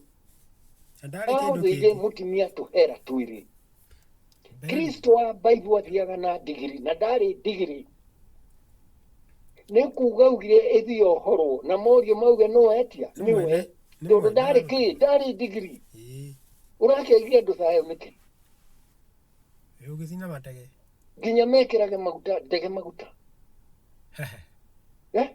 Na ndarĩ kĩndũ Ahotheire kĩngĩ. mũtumia tũhera twĩrĩ. Mbere. Kristo wa Bible athiaga na ndigiri, na ndarĩ ndigiri, nĩ kuga augire ĩthiĩ ohorwo na morio mauge no etia. Nĩ nĩwe mwene, nĩ tondũ mwene ndarĩ arutire. Kĩ ndarĩ ndigiri. Ũrakĩaigire andũ thayũ nĩkĩ? Ũgĩcina matege. Nginya mekĩrage maguta ndege maguta. Eh?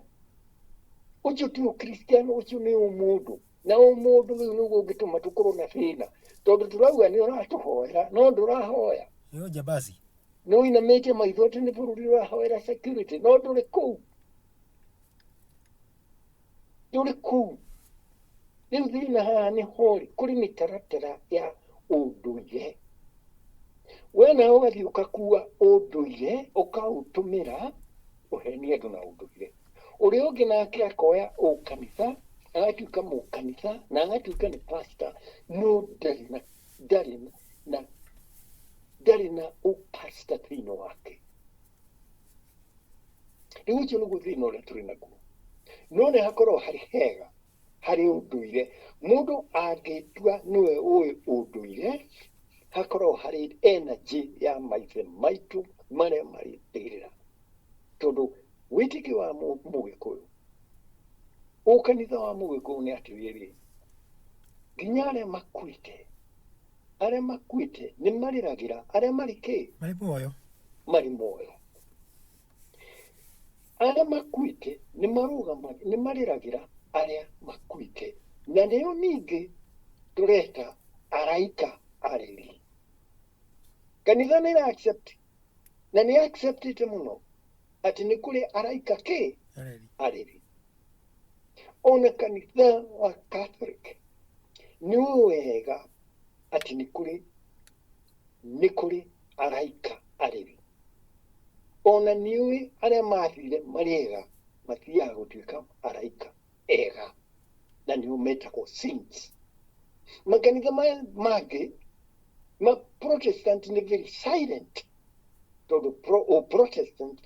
Ũcio ti ũkristiano, ũcio nĩ ũmũndũ. Na ũmũndũ rĩu nĩguo ũngĩtũma tũkorwo na thĩna, tondũ tũrauga nĩ ũratũhoera no ndũrahoya. Nĩ ũnjambazi. Nĩ ũinamĩtie maitho atĩ nĩ bũrũri ũrahoera security no ndũrĩ kũu, ndũrĩ kũu. Rĩu thĩna haha nĩ hori kũrĩ mĩtaratara ya ũndũire, we nawe ũgathiĩ ũgakua ũndũire ũkaũtũmĩra ũhenie andũ na ũndũire. Ũrĩa ũngĩ nake akoya ũkanitha agatuĩka mũkanitha na agatuĩka nĩ pastor, no ndarĩ na ndarĩ na ndarĩ na ũpasta thĩinĩ wake. Rĩu ũcio nĩguo thĩna ũrĩa tũrĩ naguo. No nĩ hakoragwo harĩ hega harĩ ũndũire, mũndũ angĩtua nĩwe ũĩ ũndũire, hakoragwo harĩ energy ya maithe maitũ marĩa marĩ mbĩrĩra. Tondũ wĩtĩkio wa Mũgĩkũyũ, ũkanitha wa Mũgĩkũyũ nĩ atĩrĩrĩ, nginya arĩa makuĩte, arĩa makuĩte nĩ marĩragĩra arĩa marĩ kĩ? Marĩ muoyo. Marĩ muoyo. Arĩa makuĩte nĩ marũgama, nĩ marĩragĩra arĩa makuĩte, na nĩo ningĩ tũreta araika arĩri. Kanitha nĩ ĩra accept na nĩ acceptĩte mũno atĩ nĩ kũrĩ araika kĩ? Areri. Arĩri. Ona kanitha wa Catholic nĩ ũĩ wega atĩ nĩ kũrĩ araika arĩri. Ona nĩũĩ arĩa mathire marĩ ega mathiaga gũtuĩka araika ega, na nĩo metagwo saints. Makanitha maya mangĩ ma Protestant nĩ very silent, tondũ Protestant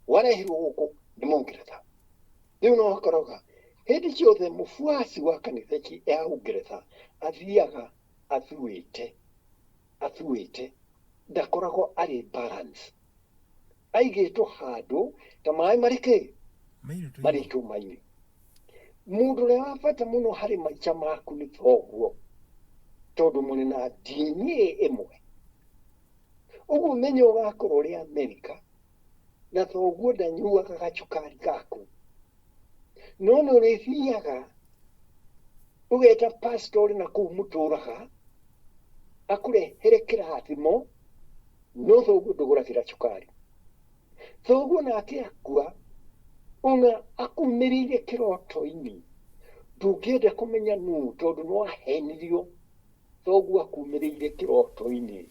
warehirwo gũkũ nĩ Mũngeretha. Rĩu no ũkoraga hĩndĩ ciothe mũbuasi wa kanitha ya Ũngeretha athiaga athuĩte, athuĩte, ndakoragwo arĩ balance, aigĩtwo handũ ta maĩ marĩ kĩ? Mairũ. Marĩ cuma-inĩ. Mũndũ ũrĩa wa bata mũno harĩ maica maku nĩ thoguo, tondũ mũrĩ na DNA ĩmwe. Ũguo menye ũgakorwo ũrĩ Amerika na thoguo ndanyuaga gacukari gaku, no nĩ ũrĩthiaga ũgeta pastor ũrĩ na kũu mũtũraga akũrehere kĩrathimo, no thoguo ndũgũragĩra cukari. Thoguo nake akua, ona akumĩrĩire kĩroto-inĩ, ndũngĩenda kũmenya nũ, tondũ nĩ wahenirio. Thoguo akumĩrĩire kĩroto-inĩ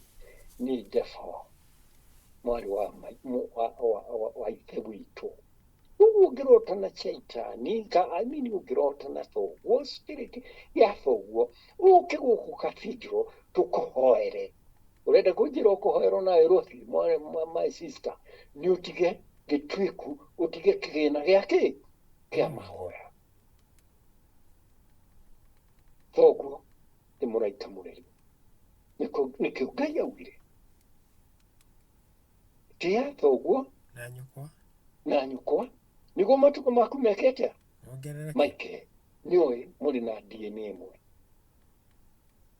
nĩ devil, mwarĩ wa, wa, wa, wa, wa ithe witũ. Ũguo ũngĩrota na caitani ka, I mean, ũngĩrota na thoguo, spirit ya thoguo, ũke gũkũ cathedral tũkũhoere. Ũrenda kũnjĩra ũkũhoerwo na wĩrwo thiĩ, my sister, nĩ ũtige gĩtuĩku, ũtige kĩgĩna gĩa kĩ kĩa mahoya. Thoguo nĩ mũraika mũreri. Nĩkĩo Ngai augire tĩa thoguo na nyũkwa na nyũkwa nĩguo matukũ maku meke atĩa? Mongerereke. Maikere. Nĩũĩ mũrĩ na DNA ĩmwe,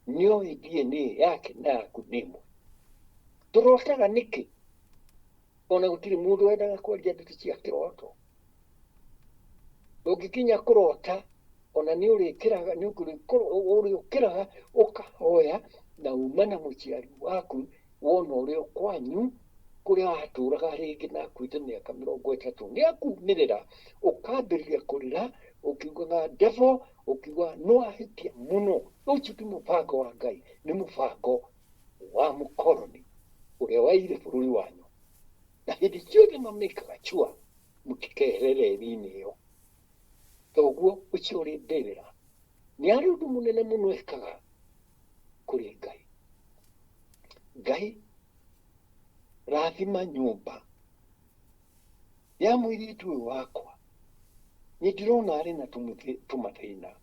nĩũĩ DNA yake na yaku nĩ ĩmwe. Tũrotaga nĩkĩ? Ona gũtirĩ mũndũ wendaga kwaria ndeto cia kĩroto. Ũngĩkinya kũrota, ona nĩ ũrĩkĩraga, nĩ ũrĩũkĩraga ũkahoya na uma na mũciari waku wona ũrĩa kwanyu kũrĩa watũraga rĩngĩ na akuĩte mĩaka 30, nĩ akumĩrĩra, ũkambĩrĩria kũrĩra ũkiugaga devil, ũkiuga no ahĩtia mũno. Ũcio ti mũbango wa Ngai, nĩ mũbango wa mũkoroni ũrĩa waire bũrũri wanyu, na hĩndĩ ciothe mamĩkaga chua mũtikehere reri-inĩ ĩyo. Thoguo ũcio ũrĩ mbĩrĩra nĩ arĩ ũndũ mũnene mũno ekaga kũrĩ Ngai. Ngai, rathima nyũmba ya mũirĩtu ũyũ wakwa, nĩ ndĩrona arĩ na tũmathĩna,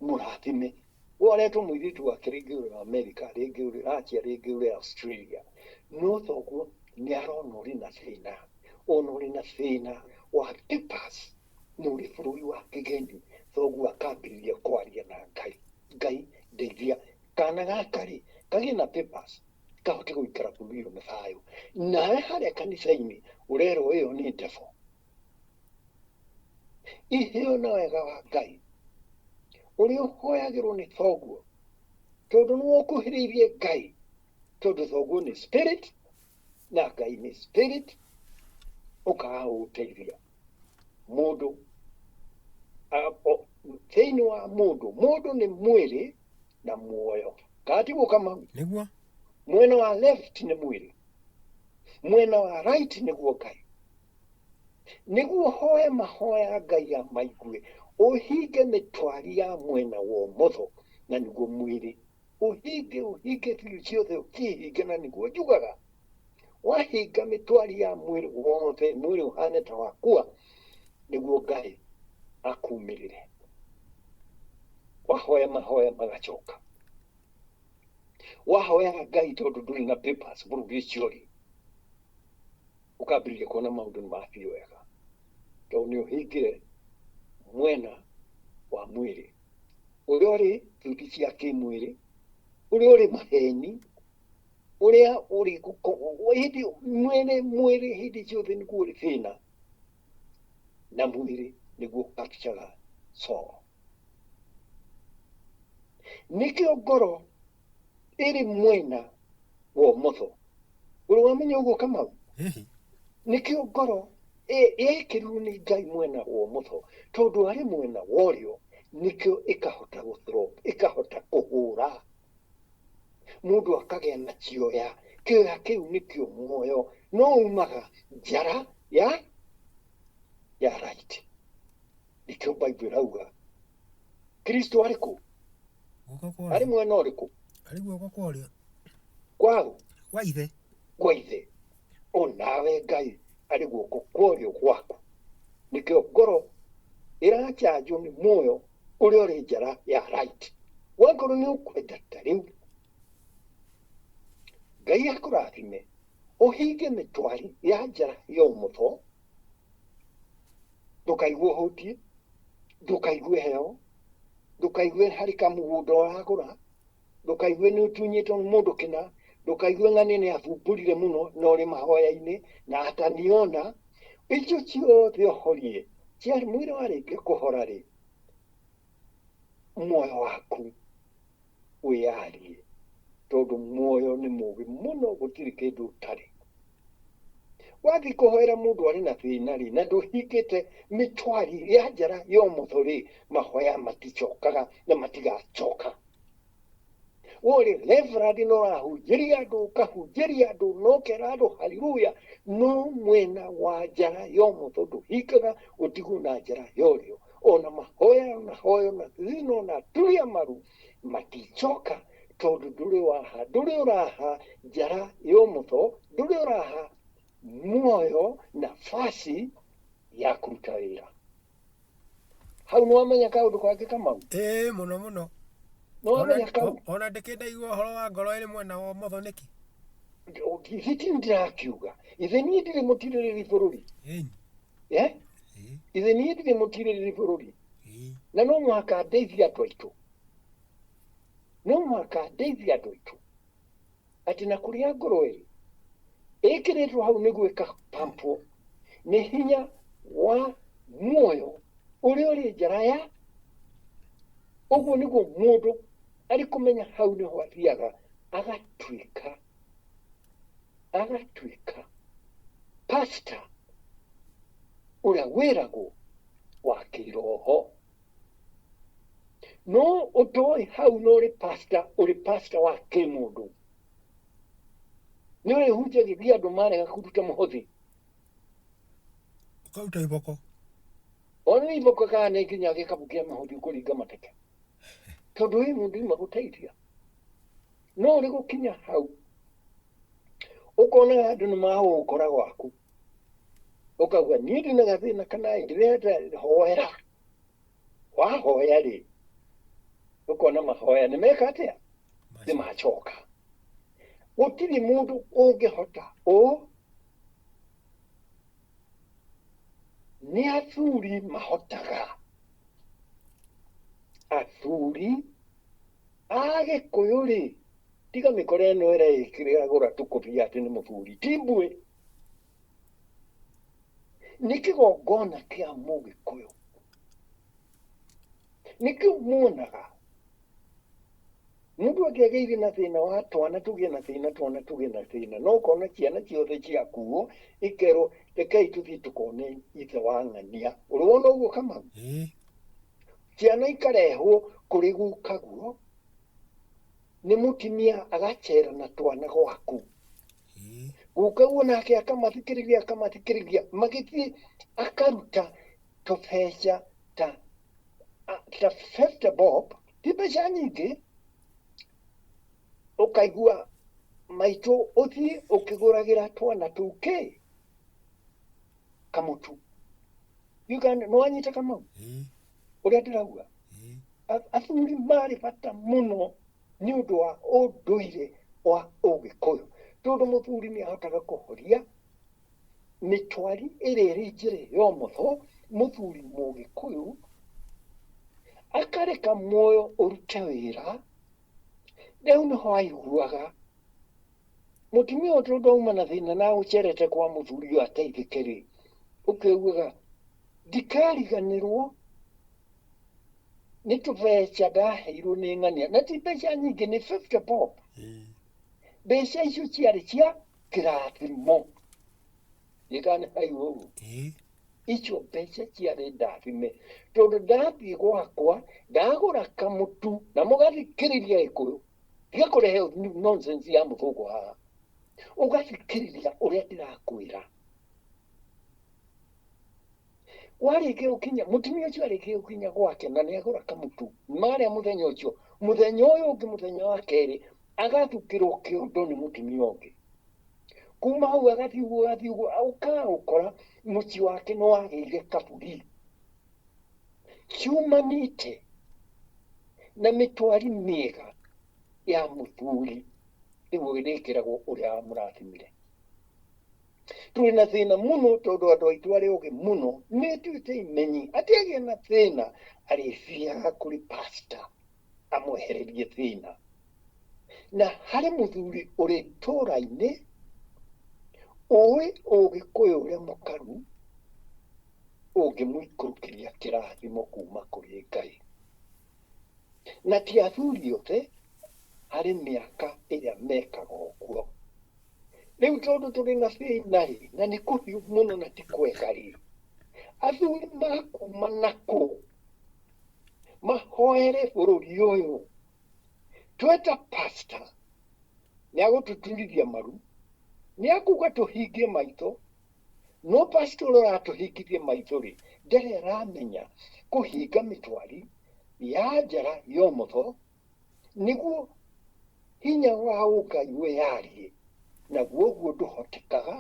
mũrathime. Waretwo mũirĩtu wake rĩngĩ ũrĩ America, rĩngĩ ũrĩ Russia, rĩngĩ ũrĩ Australia, no thoguo nĩ arona ũrĩ na thĩna, ona ũrĩ na thĩna wa papers na ũrĩ bũrũri wa kĩgeni. Thoguo akambĩrĩria kwaria na Ngai: Ngai, ndeithia kana gaka rĩ kagĩe na papers. Kahote gũikara bũrũri ũyũ na thayũ. Nawe harĩa kanitha-inĩ ũrerwo ĩyo nĩ devil. Iheo na wega wa Ngai ũrĩa ũhoyagĩrwo nĩ thoguo, tondũ nĩwe ũkuhĩrĩirie Ngai, tondũ thoguo nĩ spirit na Ngai nĩ spirit, ũkaga gũgũteithia mũndũ thĩinĩ wa mũndũ. Mũndũ nĩ mwĩrĩ na muoyo, kana tiguo Kamau? Nĩguo. Mwena wa left nĩ mwĩrĩ, mwena wa right nĩguo Ngai. Nĩguo hoe mahoya Ngai amaigue, ũhinge mĩtwari ya mwena wa ũmotho na nĩguo mwĩrĩ, ũhinge ũhinge biũ ciothe, ũkĩhinge na nĩguo njugaga wahinga mĩtwari ya mwĩrĩ wothe, mwĩrĩ ũhane ta wakua, nĩguo Ngai akumĩrĩre. Wahoya mahoya magacoka, wahoyaga Ngai tondũ ndũrĩ na papers bũrũri ũcio rĩ, ũkambĩrĩria kuona maũndũ nĩ mathiĩ wega, tondũ nĩ ũhingire mwena wa mwĩrĩ ũrĩa ũrĩ thuti cia kĩmwĩrĩ, ũrĩa ũrĩ maheni, ũrĩa ũrĩ hĩndĩ mwene mwĩrĩ hĩndĩ ciothe nĩguo ũrĩ thĩna, na mwĩrĩ nĩguo capture soul. Nĩkĩo ngoro ĩrĩ mwena wa ũmotho. Ũrĩ wamenya ũguo Kamau? Hihi. Nĩkĩo ngoro yekĩrirwo nĩ Ngai mwena wa ũmotho, tondũ arĩ mwena wa ũrĩo nĩkĩo ĩkahota gũ ĩkahota kũhũra mũndũ akagĩa na kĩoya. Kĩoya kĩu nĩkĩo muoyo, no umaga njara ya right. Nĩkĩo Bible ĩrauga Kristo arĩ kũ? Guoko kwa Arĩ ũrĩo. Mwena ũrĩkũ? Arĩ guoko kwa ũrĩo. Kwaũ? Kwa ithe. Kwa ithe. Onawe Ngai arĩ guoko kwa ũrĩo gwaku. Nĩkĩo ngoro ĩrachanjwo nĩ muoyo ũrĩa ũrĩ njara ya right. Wakorwo nĩ ũkwenda ta rĩu Ngai akũrathime, ũhinge mĩtwari ya njara ya ũmotho, ndũkaigue ũhũtiĩ, ndũkaigue heho, ndũkaigue harĩ kamũgũnda ũragũra, ndũkaigue nĩ ũtunyĩtwo nĩ mũndũ kĩna, ndũkaigue ng'ani nĩ athumbũrire mũno na ũrĩ mahoya-inĩ na ataniona. Icio ciothe ũhorie ciarĩ mwĩrĩ warĩkia kũhora rĩ, muoyo waku wĩyarie, tondũ muoyo nĩ mũũgĩ mũno, gũtirĩ kĩndũ ũtarĩ. Wathiĩ kũhoera mũndũ arĩ na thĩna rĩ, na ndũhingĩte mĩtwari ya njara ya ũmotho rĩ, mahoya maticokaga na matigacoka. Ũrĩ reverend no ũrahunjĩria andũ, ũkahunjĩria andũ na ũkera andũ haleluya, no mwena wa njara ya ũmotho ndũhingaga, ũtigwo na njara ya ũrĩo. Ona mahoya na hoyo na thino na turia maru maticoka, tondũ ndũrĩ waha, ndũrĩ ũraha njara ya ũmotho, ndũrĩ ũraha muoyo nafasi ya kũruta wĩra. Hau nĩ wamenya kaũndũ kangĩ Kamau? Ĩĩ, mũno mũno. Nĩ wamenya kau? Ona ndĩkĩndaigua ũhoro wa ngoro ĩrĩ mwena wa ũmotho nĩkĩ? Ithe ti ndĩrakiuga, ithe niĩ ndirĩ mũtirĩrĩri bũrũri. Ĩni. Eh? Ĩĩ. Ithe niĩ ndirĩ mũtirĩrĩri bũrũri. Ĩĩ. Na no mũhaka ndeithie andũ aitũ, no mũhaka ndeithie andũ aitũ atĩ na kũrĩa ngoro ĩrĩ ĩkĩrĩtwo hau nĩguo ĩkapampwo nĩ hinya wa muoyo ũrĩa ũrĩ njara ya ũguo, nĩguo mũndũ arĩ kũmenya hau nĩho athiaga agatuĩka pastor ũrĩa wĩragwo wa kĩroho. No ũtoĩ hau no ũrĩ pastor, ũrĩ pastor wa kĩmũndũ, nĩ ũrĩhunjagĩria andũ, marega kũruta mũhothi Ũkaruta iboko. Ona nĩ iboko kana nĩ nginya gĩkabu kĩa mũhothi ũkũringa mateke, tondũ wĩ mũndũ ima gũteithia. No ũrĩ gũkinya hau ũkona andũ nĩ magũgũkora gwaku, ũkauga niĩ ndĩ na gathĩna kana ndĩrenda hoera. Wahoya rĩ, ũkona mahoya nĩ meka atĩa? Nĩ macoka. Gũtirĩ mũndũ ũngĩhota ũũ, nĩ athuri mahotaga, athuri a Gĩkũyũ rĩ. Tiga mĩkora ĩno ĩreĩkĩragũra tũkũbia atĩ nĩ mũthuri, ti mbuĩ. Nĩ kĩgongona kĩa Mũgĩkũyũ. Nĩkĩo muonaga mũndũ angĩagĩire na thĩna wa twana tũgĩe na thĩna, twana tũgĩe na thĩna, no ũkona ciana ciothe ciakuo ikerwo rekei tũthiĩ tũkone ithe wa ng'ania. Ũrĩ wona ũguo Kamau? Ĩĩ. Ciana ikarehwo kũrĩ gukaguo nĩ mũtumia agacera na twana gwaku. Ĩĩ. Gukaguo nake akamathikĩrĩria akamathikĩrĩria magĩthiĩ akaruta tũbeca ta ta 50 bob, ti mbeca nyingĩ, ũkaigua maitũ ũthiĩ ũkĩgũragĩra twana tũu kĩ kamũtu. Nĩwanyita Kamau? Ĩĩ. Ũrĩa ndĩrauga? Ĩĩ. Athuri marĩ bata mũno nĩ ũndũ wa ũndũire wa Ũgĩkũyũ, tondũ mũthuri nĩ ahotaga kũhoria mĩtwari ĩrĩa ĩrĩ njĩra ya ũmotho. Mũthuri Mũgĩkũyũ akareka muoyo ũrute wĩra. Rĩu nĩho aiguaga mũtumia ũyũ tondũ auma na thĩna na agũcerete kwa mũthuri ũyũ ateithĩke rĩ, ũkĩiguaga ndikariganĩrwo nĩ tũbeca ndaheirwo nĩ ng'ania, na ti mbeca nyingĩ, nĩ 50 bob. Ĩĩ. Mbeca icio ciarĩ cia kĩrathimo. Gĩkana haigua ũguo? Ĩĩ. Icio mbeca ciarĩ ndathime, tondũ ndathiĩ gwakwa ndagũra kamũtu na mũgathikĩrĩria Gĩkũyũ, tiga kũrehe nonsense ya mũthũngũ haha, ũgathikĩrĩria ũrĩa ndĩrakwĩra. Warĩkia gũkinya, mũtumia ũcio arĩkia gũkinya gwake na nĩagũra kamũtu marĩa mũthenya ũcio, mũthenya ũyũ ũngĩ, mũthenya wa kerĩ agathukĩrwo kĩondo nĩ mũtumia ũngĩ. Kuma hau agathiĩ ũguo agathiĩ ũguo, ũkaga gũkora mũciĩ wake nĩ wagĩire kaburi ciumanĩte na mĩtwari mĩega ya mũthuri, nĩguo ĩrĩkĩragwo ũrĩa wamũrathimire. Tũrĩ na thĩna mũno tondũ andũ aitũ arĩa ogĩ mũno nĩtuĩte imenyi atĩ agĩa na thĩna arĩthiaga kũrĩ pastor amwehererie thĩna. Na harĩ mũthuri ũrĩ itũũra-inĩ ũĩ Ũgĩkũyũ ũrĩa mũkaru ũngĩmũikũrũkĩria kĩrathimo kuma kũrĩ Ngai. Na ti athuri othe, harĩ mĩaka ĩrĩa mekaga ũguo. Rĩu tondũ tũrĩ na thĩna rĩ, na nĩ kũhiũ mũno na ti kwega rĩ, athuri makuma nakũ mahoere bũrũri ũyũ. Tweta pastor nĩ agũtũturithia maru, nĩ akuga tũhingie maitho, no pastor ũrĩa ũratũhingithia maitho rĩ, ndarĩ aramenya kũhinga mĩtwari ya njara ya ũmotho nĩguo hinya wa ũngai wĩyarie, naguo ũguo ndũhotekaga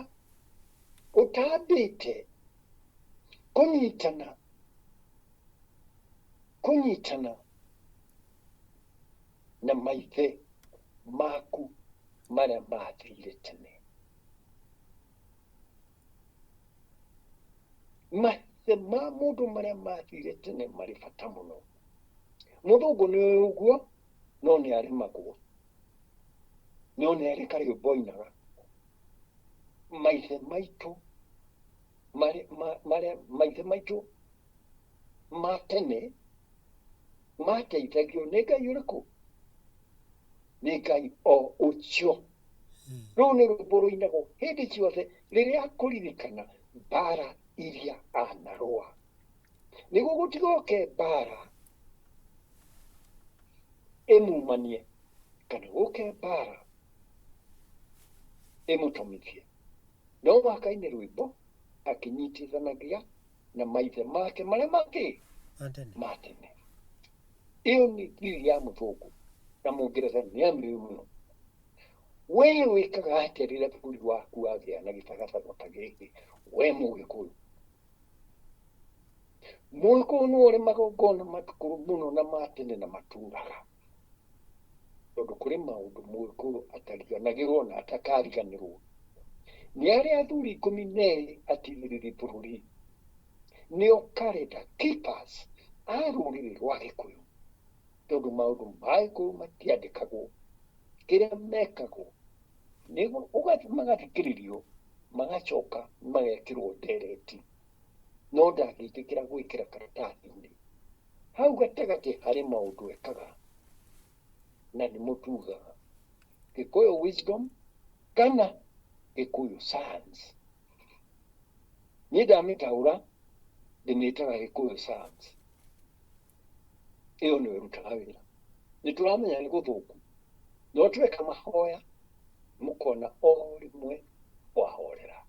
ũtambĩte kũnyitana kũnyitana na maithe maku marĩa mathire tene. Maithe ma mũndũ marĩa mathire tene marĩ bata mũno. Mũthũngũ nĩ ũĩ ũguo, no nĩ aremagwo, no nĩ arĩ karwĩmbo ainaga. Maithe maitũ marĩa maithe maitũ ma tene mateithagio nĩ Ngai ũrĩkũ? Nĩ Ngai o ũcio. Rũu nĩ rwĩmbo rũinagwo hĩndĩ ciothe rĩrĩa akũririkana mbara iria anarũa, nĩguo gũtigoke mbara ĩmumanie kana gũke mbara ĩmũtomithie. No mũhaka aine rwĩmbo akĩnyitithanagia na maithe make marĩa mangĩ ma tene. Ĩyo nĩ thiri ya mũthũngũ na mũngeretha nĩ amĩũĩ mũno. We wĩkaga atĩa rĩrĩa bũrũri waku wagĩa na gĩbagabago ta gĩkĩ? We Mũgĩkũyũ, Mũgĩkũyũ nĩ ũrĩ magongona makũrũ mũno na ma tene na matũraga, tondũ kũrĩ maũndũ Mũgĩkũyũ atariganagĩrwo na atakariganĩrwo. Nĩ arĩa athuri 12 atirĩrĩri bũrũri, nĩo calendar keepers a rũrĩrĩ rwa Gĩkũyũ, tondũ maũndũ ma Gĩkũyũ matiandĩkagwo. Kĩrĩa mekagwo nĩ magathikĩrĩrio, magacoka magekĩrwo ndereti, no ndangĩtĩkĩra gwĩkĩra karatathi-inĩ. Hau gatagatĩ harĩ maũndũ ekaga na nĩmo tugaga Gĩkũyũ wisdom kana Gĩkũyũ science. Niĩ ndamĩtaũra ndĩmĩtaga Gĩkũyũ science. Ĩyo nĩyo ĩrutaga wĩra. Nĩ tũramenya nĩ gũthũku, no tweka mahoya mũkona o rĩmwe wahorera,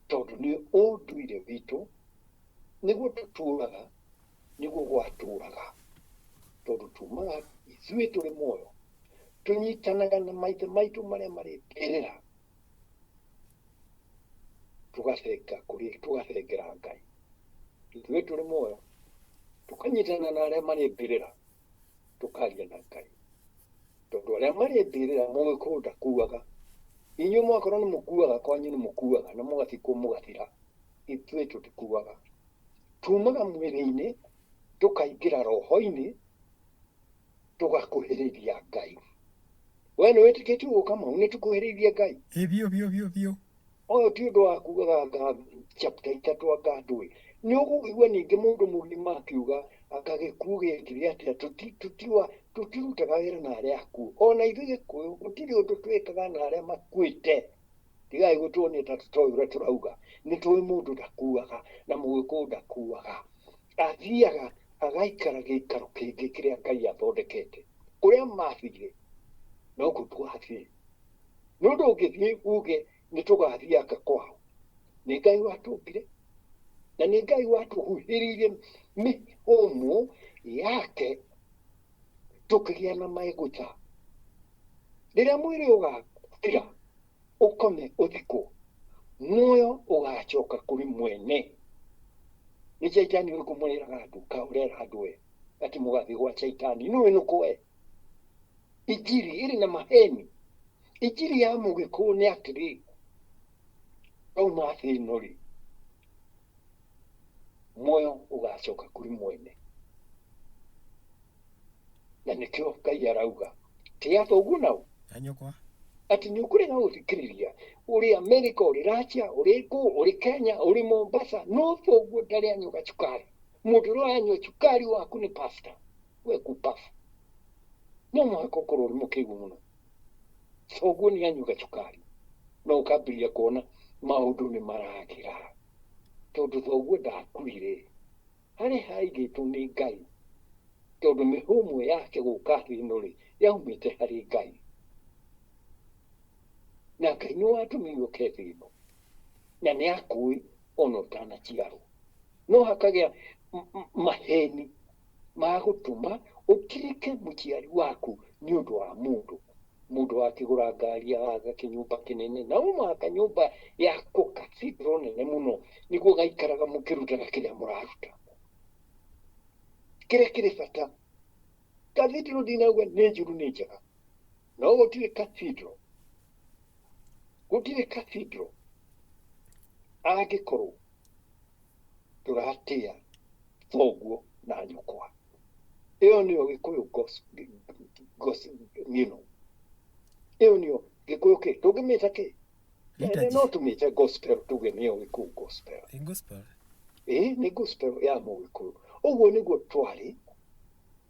tondũ nĩ ũndũire witũ, nĩguo tũtũraga, nĩguo gwatũraga, tondũ tumaga ithuĩ tũrĩ muoyo, tũnyitanaga na maithe maitũ marĩa marĩ mbĩrĩra, tũgathenga kũrĩ, tũgathengera Ngai. Ithuĩ tũrĩ muoyo tũkanyitana na arĩa marĩ mbĩrĩra, tũkaria na Ngai, tondũ arĩa marĩ mbĩrĩra mũgĩkũyũ ndakuaga. Inyuĩ mwakorwo nĩ mũkuaga, kwanyu nĩ mũkuaga na mũgathikwo mũgathira. Ithuĩ tũtikuaga, tumaga mwĩrĩ-inĩ tũkaingĩra roho-inĩ, tũgakuhĩrĩria Ngai. We nĩ wĩtĩkĩtie ũguo Kamau? Nĩ tũkuhĩrĩirie Ngai? Ĩ biũ biũ biũ biũ. Ũyũ ti ũndũ wa kugaga anga chapter ithatũ anga ndũĩ. Nĩ ũkũigua ningĩ mũndũ mũgima akiuga anga gĩkuũ gĩekire atĩa, tũtirutaga wĩra na arĩa akuũ. Ona ithuĩ Gĩkũyũ gũtirĩ ũndũ twĩkaga na arĩa makuĩte. Tigai gũtuonia ta tũtoĩ ũrĩa tũrauga. Nĩ tũĩ mũndũ ndakuaga na Mũgĩkũyũ ndakuaga. Athiaga agaikara gĩikaro kĩngĩ kĩrĩa Ngai athondekete. Kũrĩa mathire nokuo tũgathiĩ. Nĩ ũndũ ũngĩthiĩ uge nĩ tũgathiĩ anga kwao. Nĩ Ngai watũmbire na nĩ Ngai watũhuhĩrĩirie mĩhũmũ yake tũkĩgĩa na maigũta. Rĩrĩa mwĩrĩ ũgathira ũkome ũthikwo, muoyo ũgacoka kũrĩ mwene. Nĩ Shaitani ũrĩkũ mũreraga andũ ka ũrera andũ we atĩ mũgathiĩ gwa Shaitani? Nĩũĩ nũkũ we? Injiri ĩrĩ na maheni. Injiri ya Mũgĩkũyũ nĩ atĩrĩ, twauma thĩ ĩno rĩ, muoyo ũgacoka kũrĩ mwene. Na nĩkĩo Ngai arauga tĩa thoguo na ũ Na nyũkwa. Atĩ nĩ ũkũrega gũthikĩrĩria. Ũrĩ America, ũrĩ Russia, ũrĩ kũ, ũrĩ Kenya, ũrĩ Mombasa, no thoguo ndarĩ anyua gacukari. Mũndũ ũrĩa ũranyua cukari waku nĩ pastor. We kubafu. No mũhaka ũkorwo ũrĩ mũkĩgu mũno. Thoguo nĩ anyua gacukari, no ũkambĩrĩria kuona maũndũ nĩ maragĩra, tondũ thoguo ndakuire. Harĩa haigĩtwo nĩ Ngai, tondũ mĩhũmũ yake gũka thĩ ĩno rĩ, yaumĩte harĩ Ngai. Na Ngai nĩ watũmire ũke thĩ ĩno, na nĩ akũĩ ona ũtanaciarwo. No hakagĩa maheni ma gũtũma ũtirike mũciari waku nĩ ũndũ wa mũndũ. Mũndũ akĩgũra ngari, agaka kĩnyũmba kĩnene, na ũmaka nyũmba yako cathedral nene mũno, nĩguo gaikaraga mũkĩrutaga kĩrĩa mũraruta. Kĩrĩa kĩrĩ bata, cathedral ndinauga nĩ njũru, nĩ njega, no gũtirĩ cathedral, gũtirĩ cathedral angĩkorwo tũratĩa thoguo na nyũkwa. Ĩyo nĩyo Gĩkũyũ gospel, ĩyo nĩyo Gĩkũyũ kĩ tũngĩmĩta kĩ? Liturgy. No tũmĩte gospel, tuge nĩyo Gĩkũyũ gospel. Ĩ gospel. Ĩ nĩ gospel ya Mũgĩkũyũ. Ũguo nĩguo twarĩ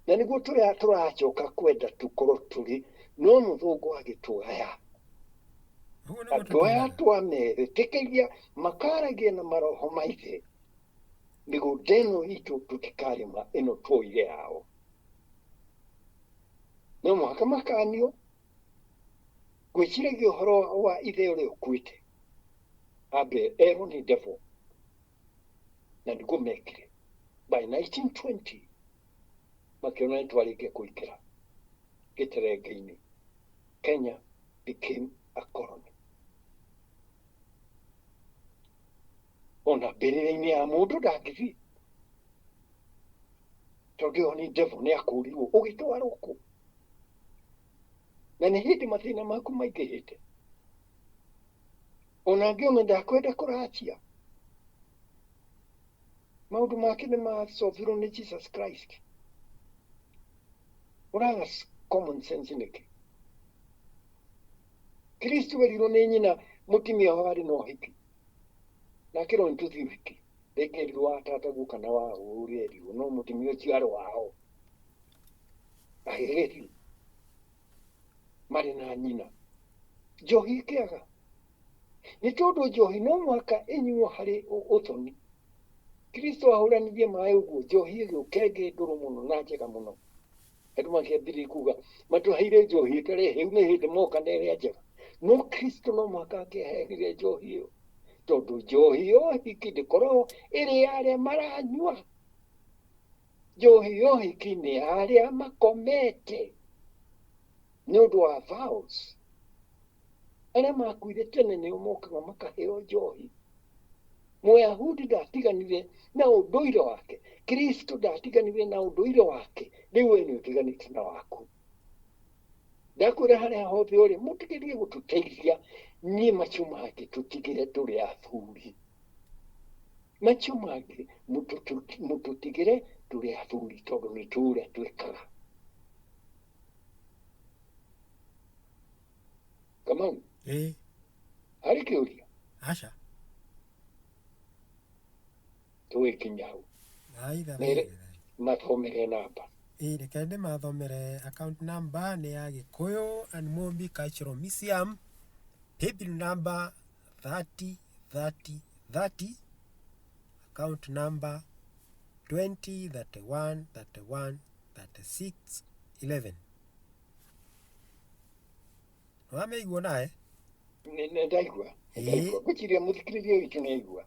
na nĩguo tũrĩa tũracoka kwenda tũkorwo tũrĩ, no mũthũngũ agĩtũgaya. Ũguo nĩguo Andũ aya tũtũraga. twametĩkĩria makaragia na maroho maithe, mĩgũnda ĩno itũ tũtikarĩma, ĩno twoire yao. No mũhaka makanio gwĩciragia ũhoro wa ithe ũrĩa ũkuĩte, ambe erwo nĩ devil, na nĩguo mekire. By 1920 makĩona nĩ twarĩkia kũingĩra gĩterenge-inĩ. Kenya became a colony. Ona mbĩrĩra-inĩ ya mũndũ ndangĩthiĩ, tondũ ĩyo nĩ devil. Nĩ akũrirwo ũgĩtwarwo kũ, na nĩ hĩndĩ mathĩna maku maingĩhĩte. Ona angĩona ndakwenda kũracia, maũndũ make nĩ macovirwo nĩ Jesus Christ. Ũraga common sense nĩkĩ? Kristo erirwo nĩ nyina mũtumia warĩ na ũhiki na akĩrwo nĩ tũthiĩ ũhiki. Rĩngĩ erirwo wa tataguo kana wa ũrĩa erirwo, no mũtumia ũcio arĩ wao. Agĩgĩthiĩ marĩ na nyina. Njohi ĩkĩaga. Nĩ tondũ njohi no mũhaka ĩnyuo harĩ ũthoni. Kristo ahũranirie maĩ ũguo, njohi ĩgĩũka ĩngĩ ndũrũ mũno na njega mũno. Andũ makĩambĩrĩria kuga matũheire njohi ĩtarĩ hĩu, nĩ hĩndĩ moka na ĩrĩa njega. No Kristo no mũhaka angĩaheanire njohi ĩyo, tondũ njohi ya ũhiki ndĩkoragwo ĩrĩ ya arĩa maranyua. Njohi ya ũhiki nĩ ya arĩa makomete nĩ ũndũ wa vows. Arĩa makuire tene nĩo mokaga makaheo njohi. Mũyahudi ndatiganire na ũndũire wake, Kristo ndatiganire na ũndũire wake, rĩu we nĩ ũtiganĩte na waku. Ndakwĩra harĩa hothe ũrĩ, mũtigerie gũtũteithia, niĩ macio mangĩ tũtigĩre tũrĩ athuri. Macio mangĩ mũtũtigĩre tũrĩ athuri tondũ nĩ tũĩ ũrĩa twĩkaga. Kamau, Ĩĩ. Harĩ kĩũria? Aca. Tũgĩkinya hau. Aitha. Mere mathomere namba. Ĩĩ, reke ndĩmathomere account number nĩ ya Gĩkũyũ and Mũmbi Cultural Museum, paybill number 30 30 30, account number 20 31 31 36 11. Nĩwamĩigua nawe? Nĩ ndaigua. Nĩ ndaigua. Ngwĩciria mũthikĩrĩria witũ nĩ aigua.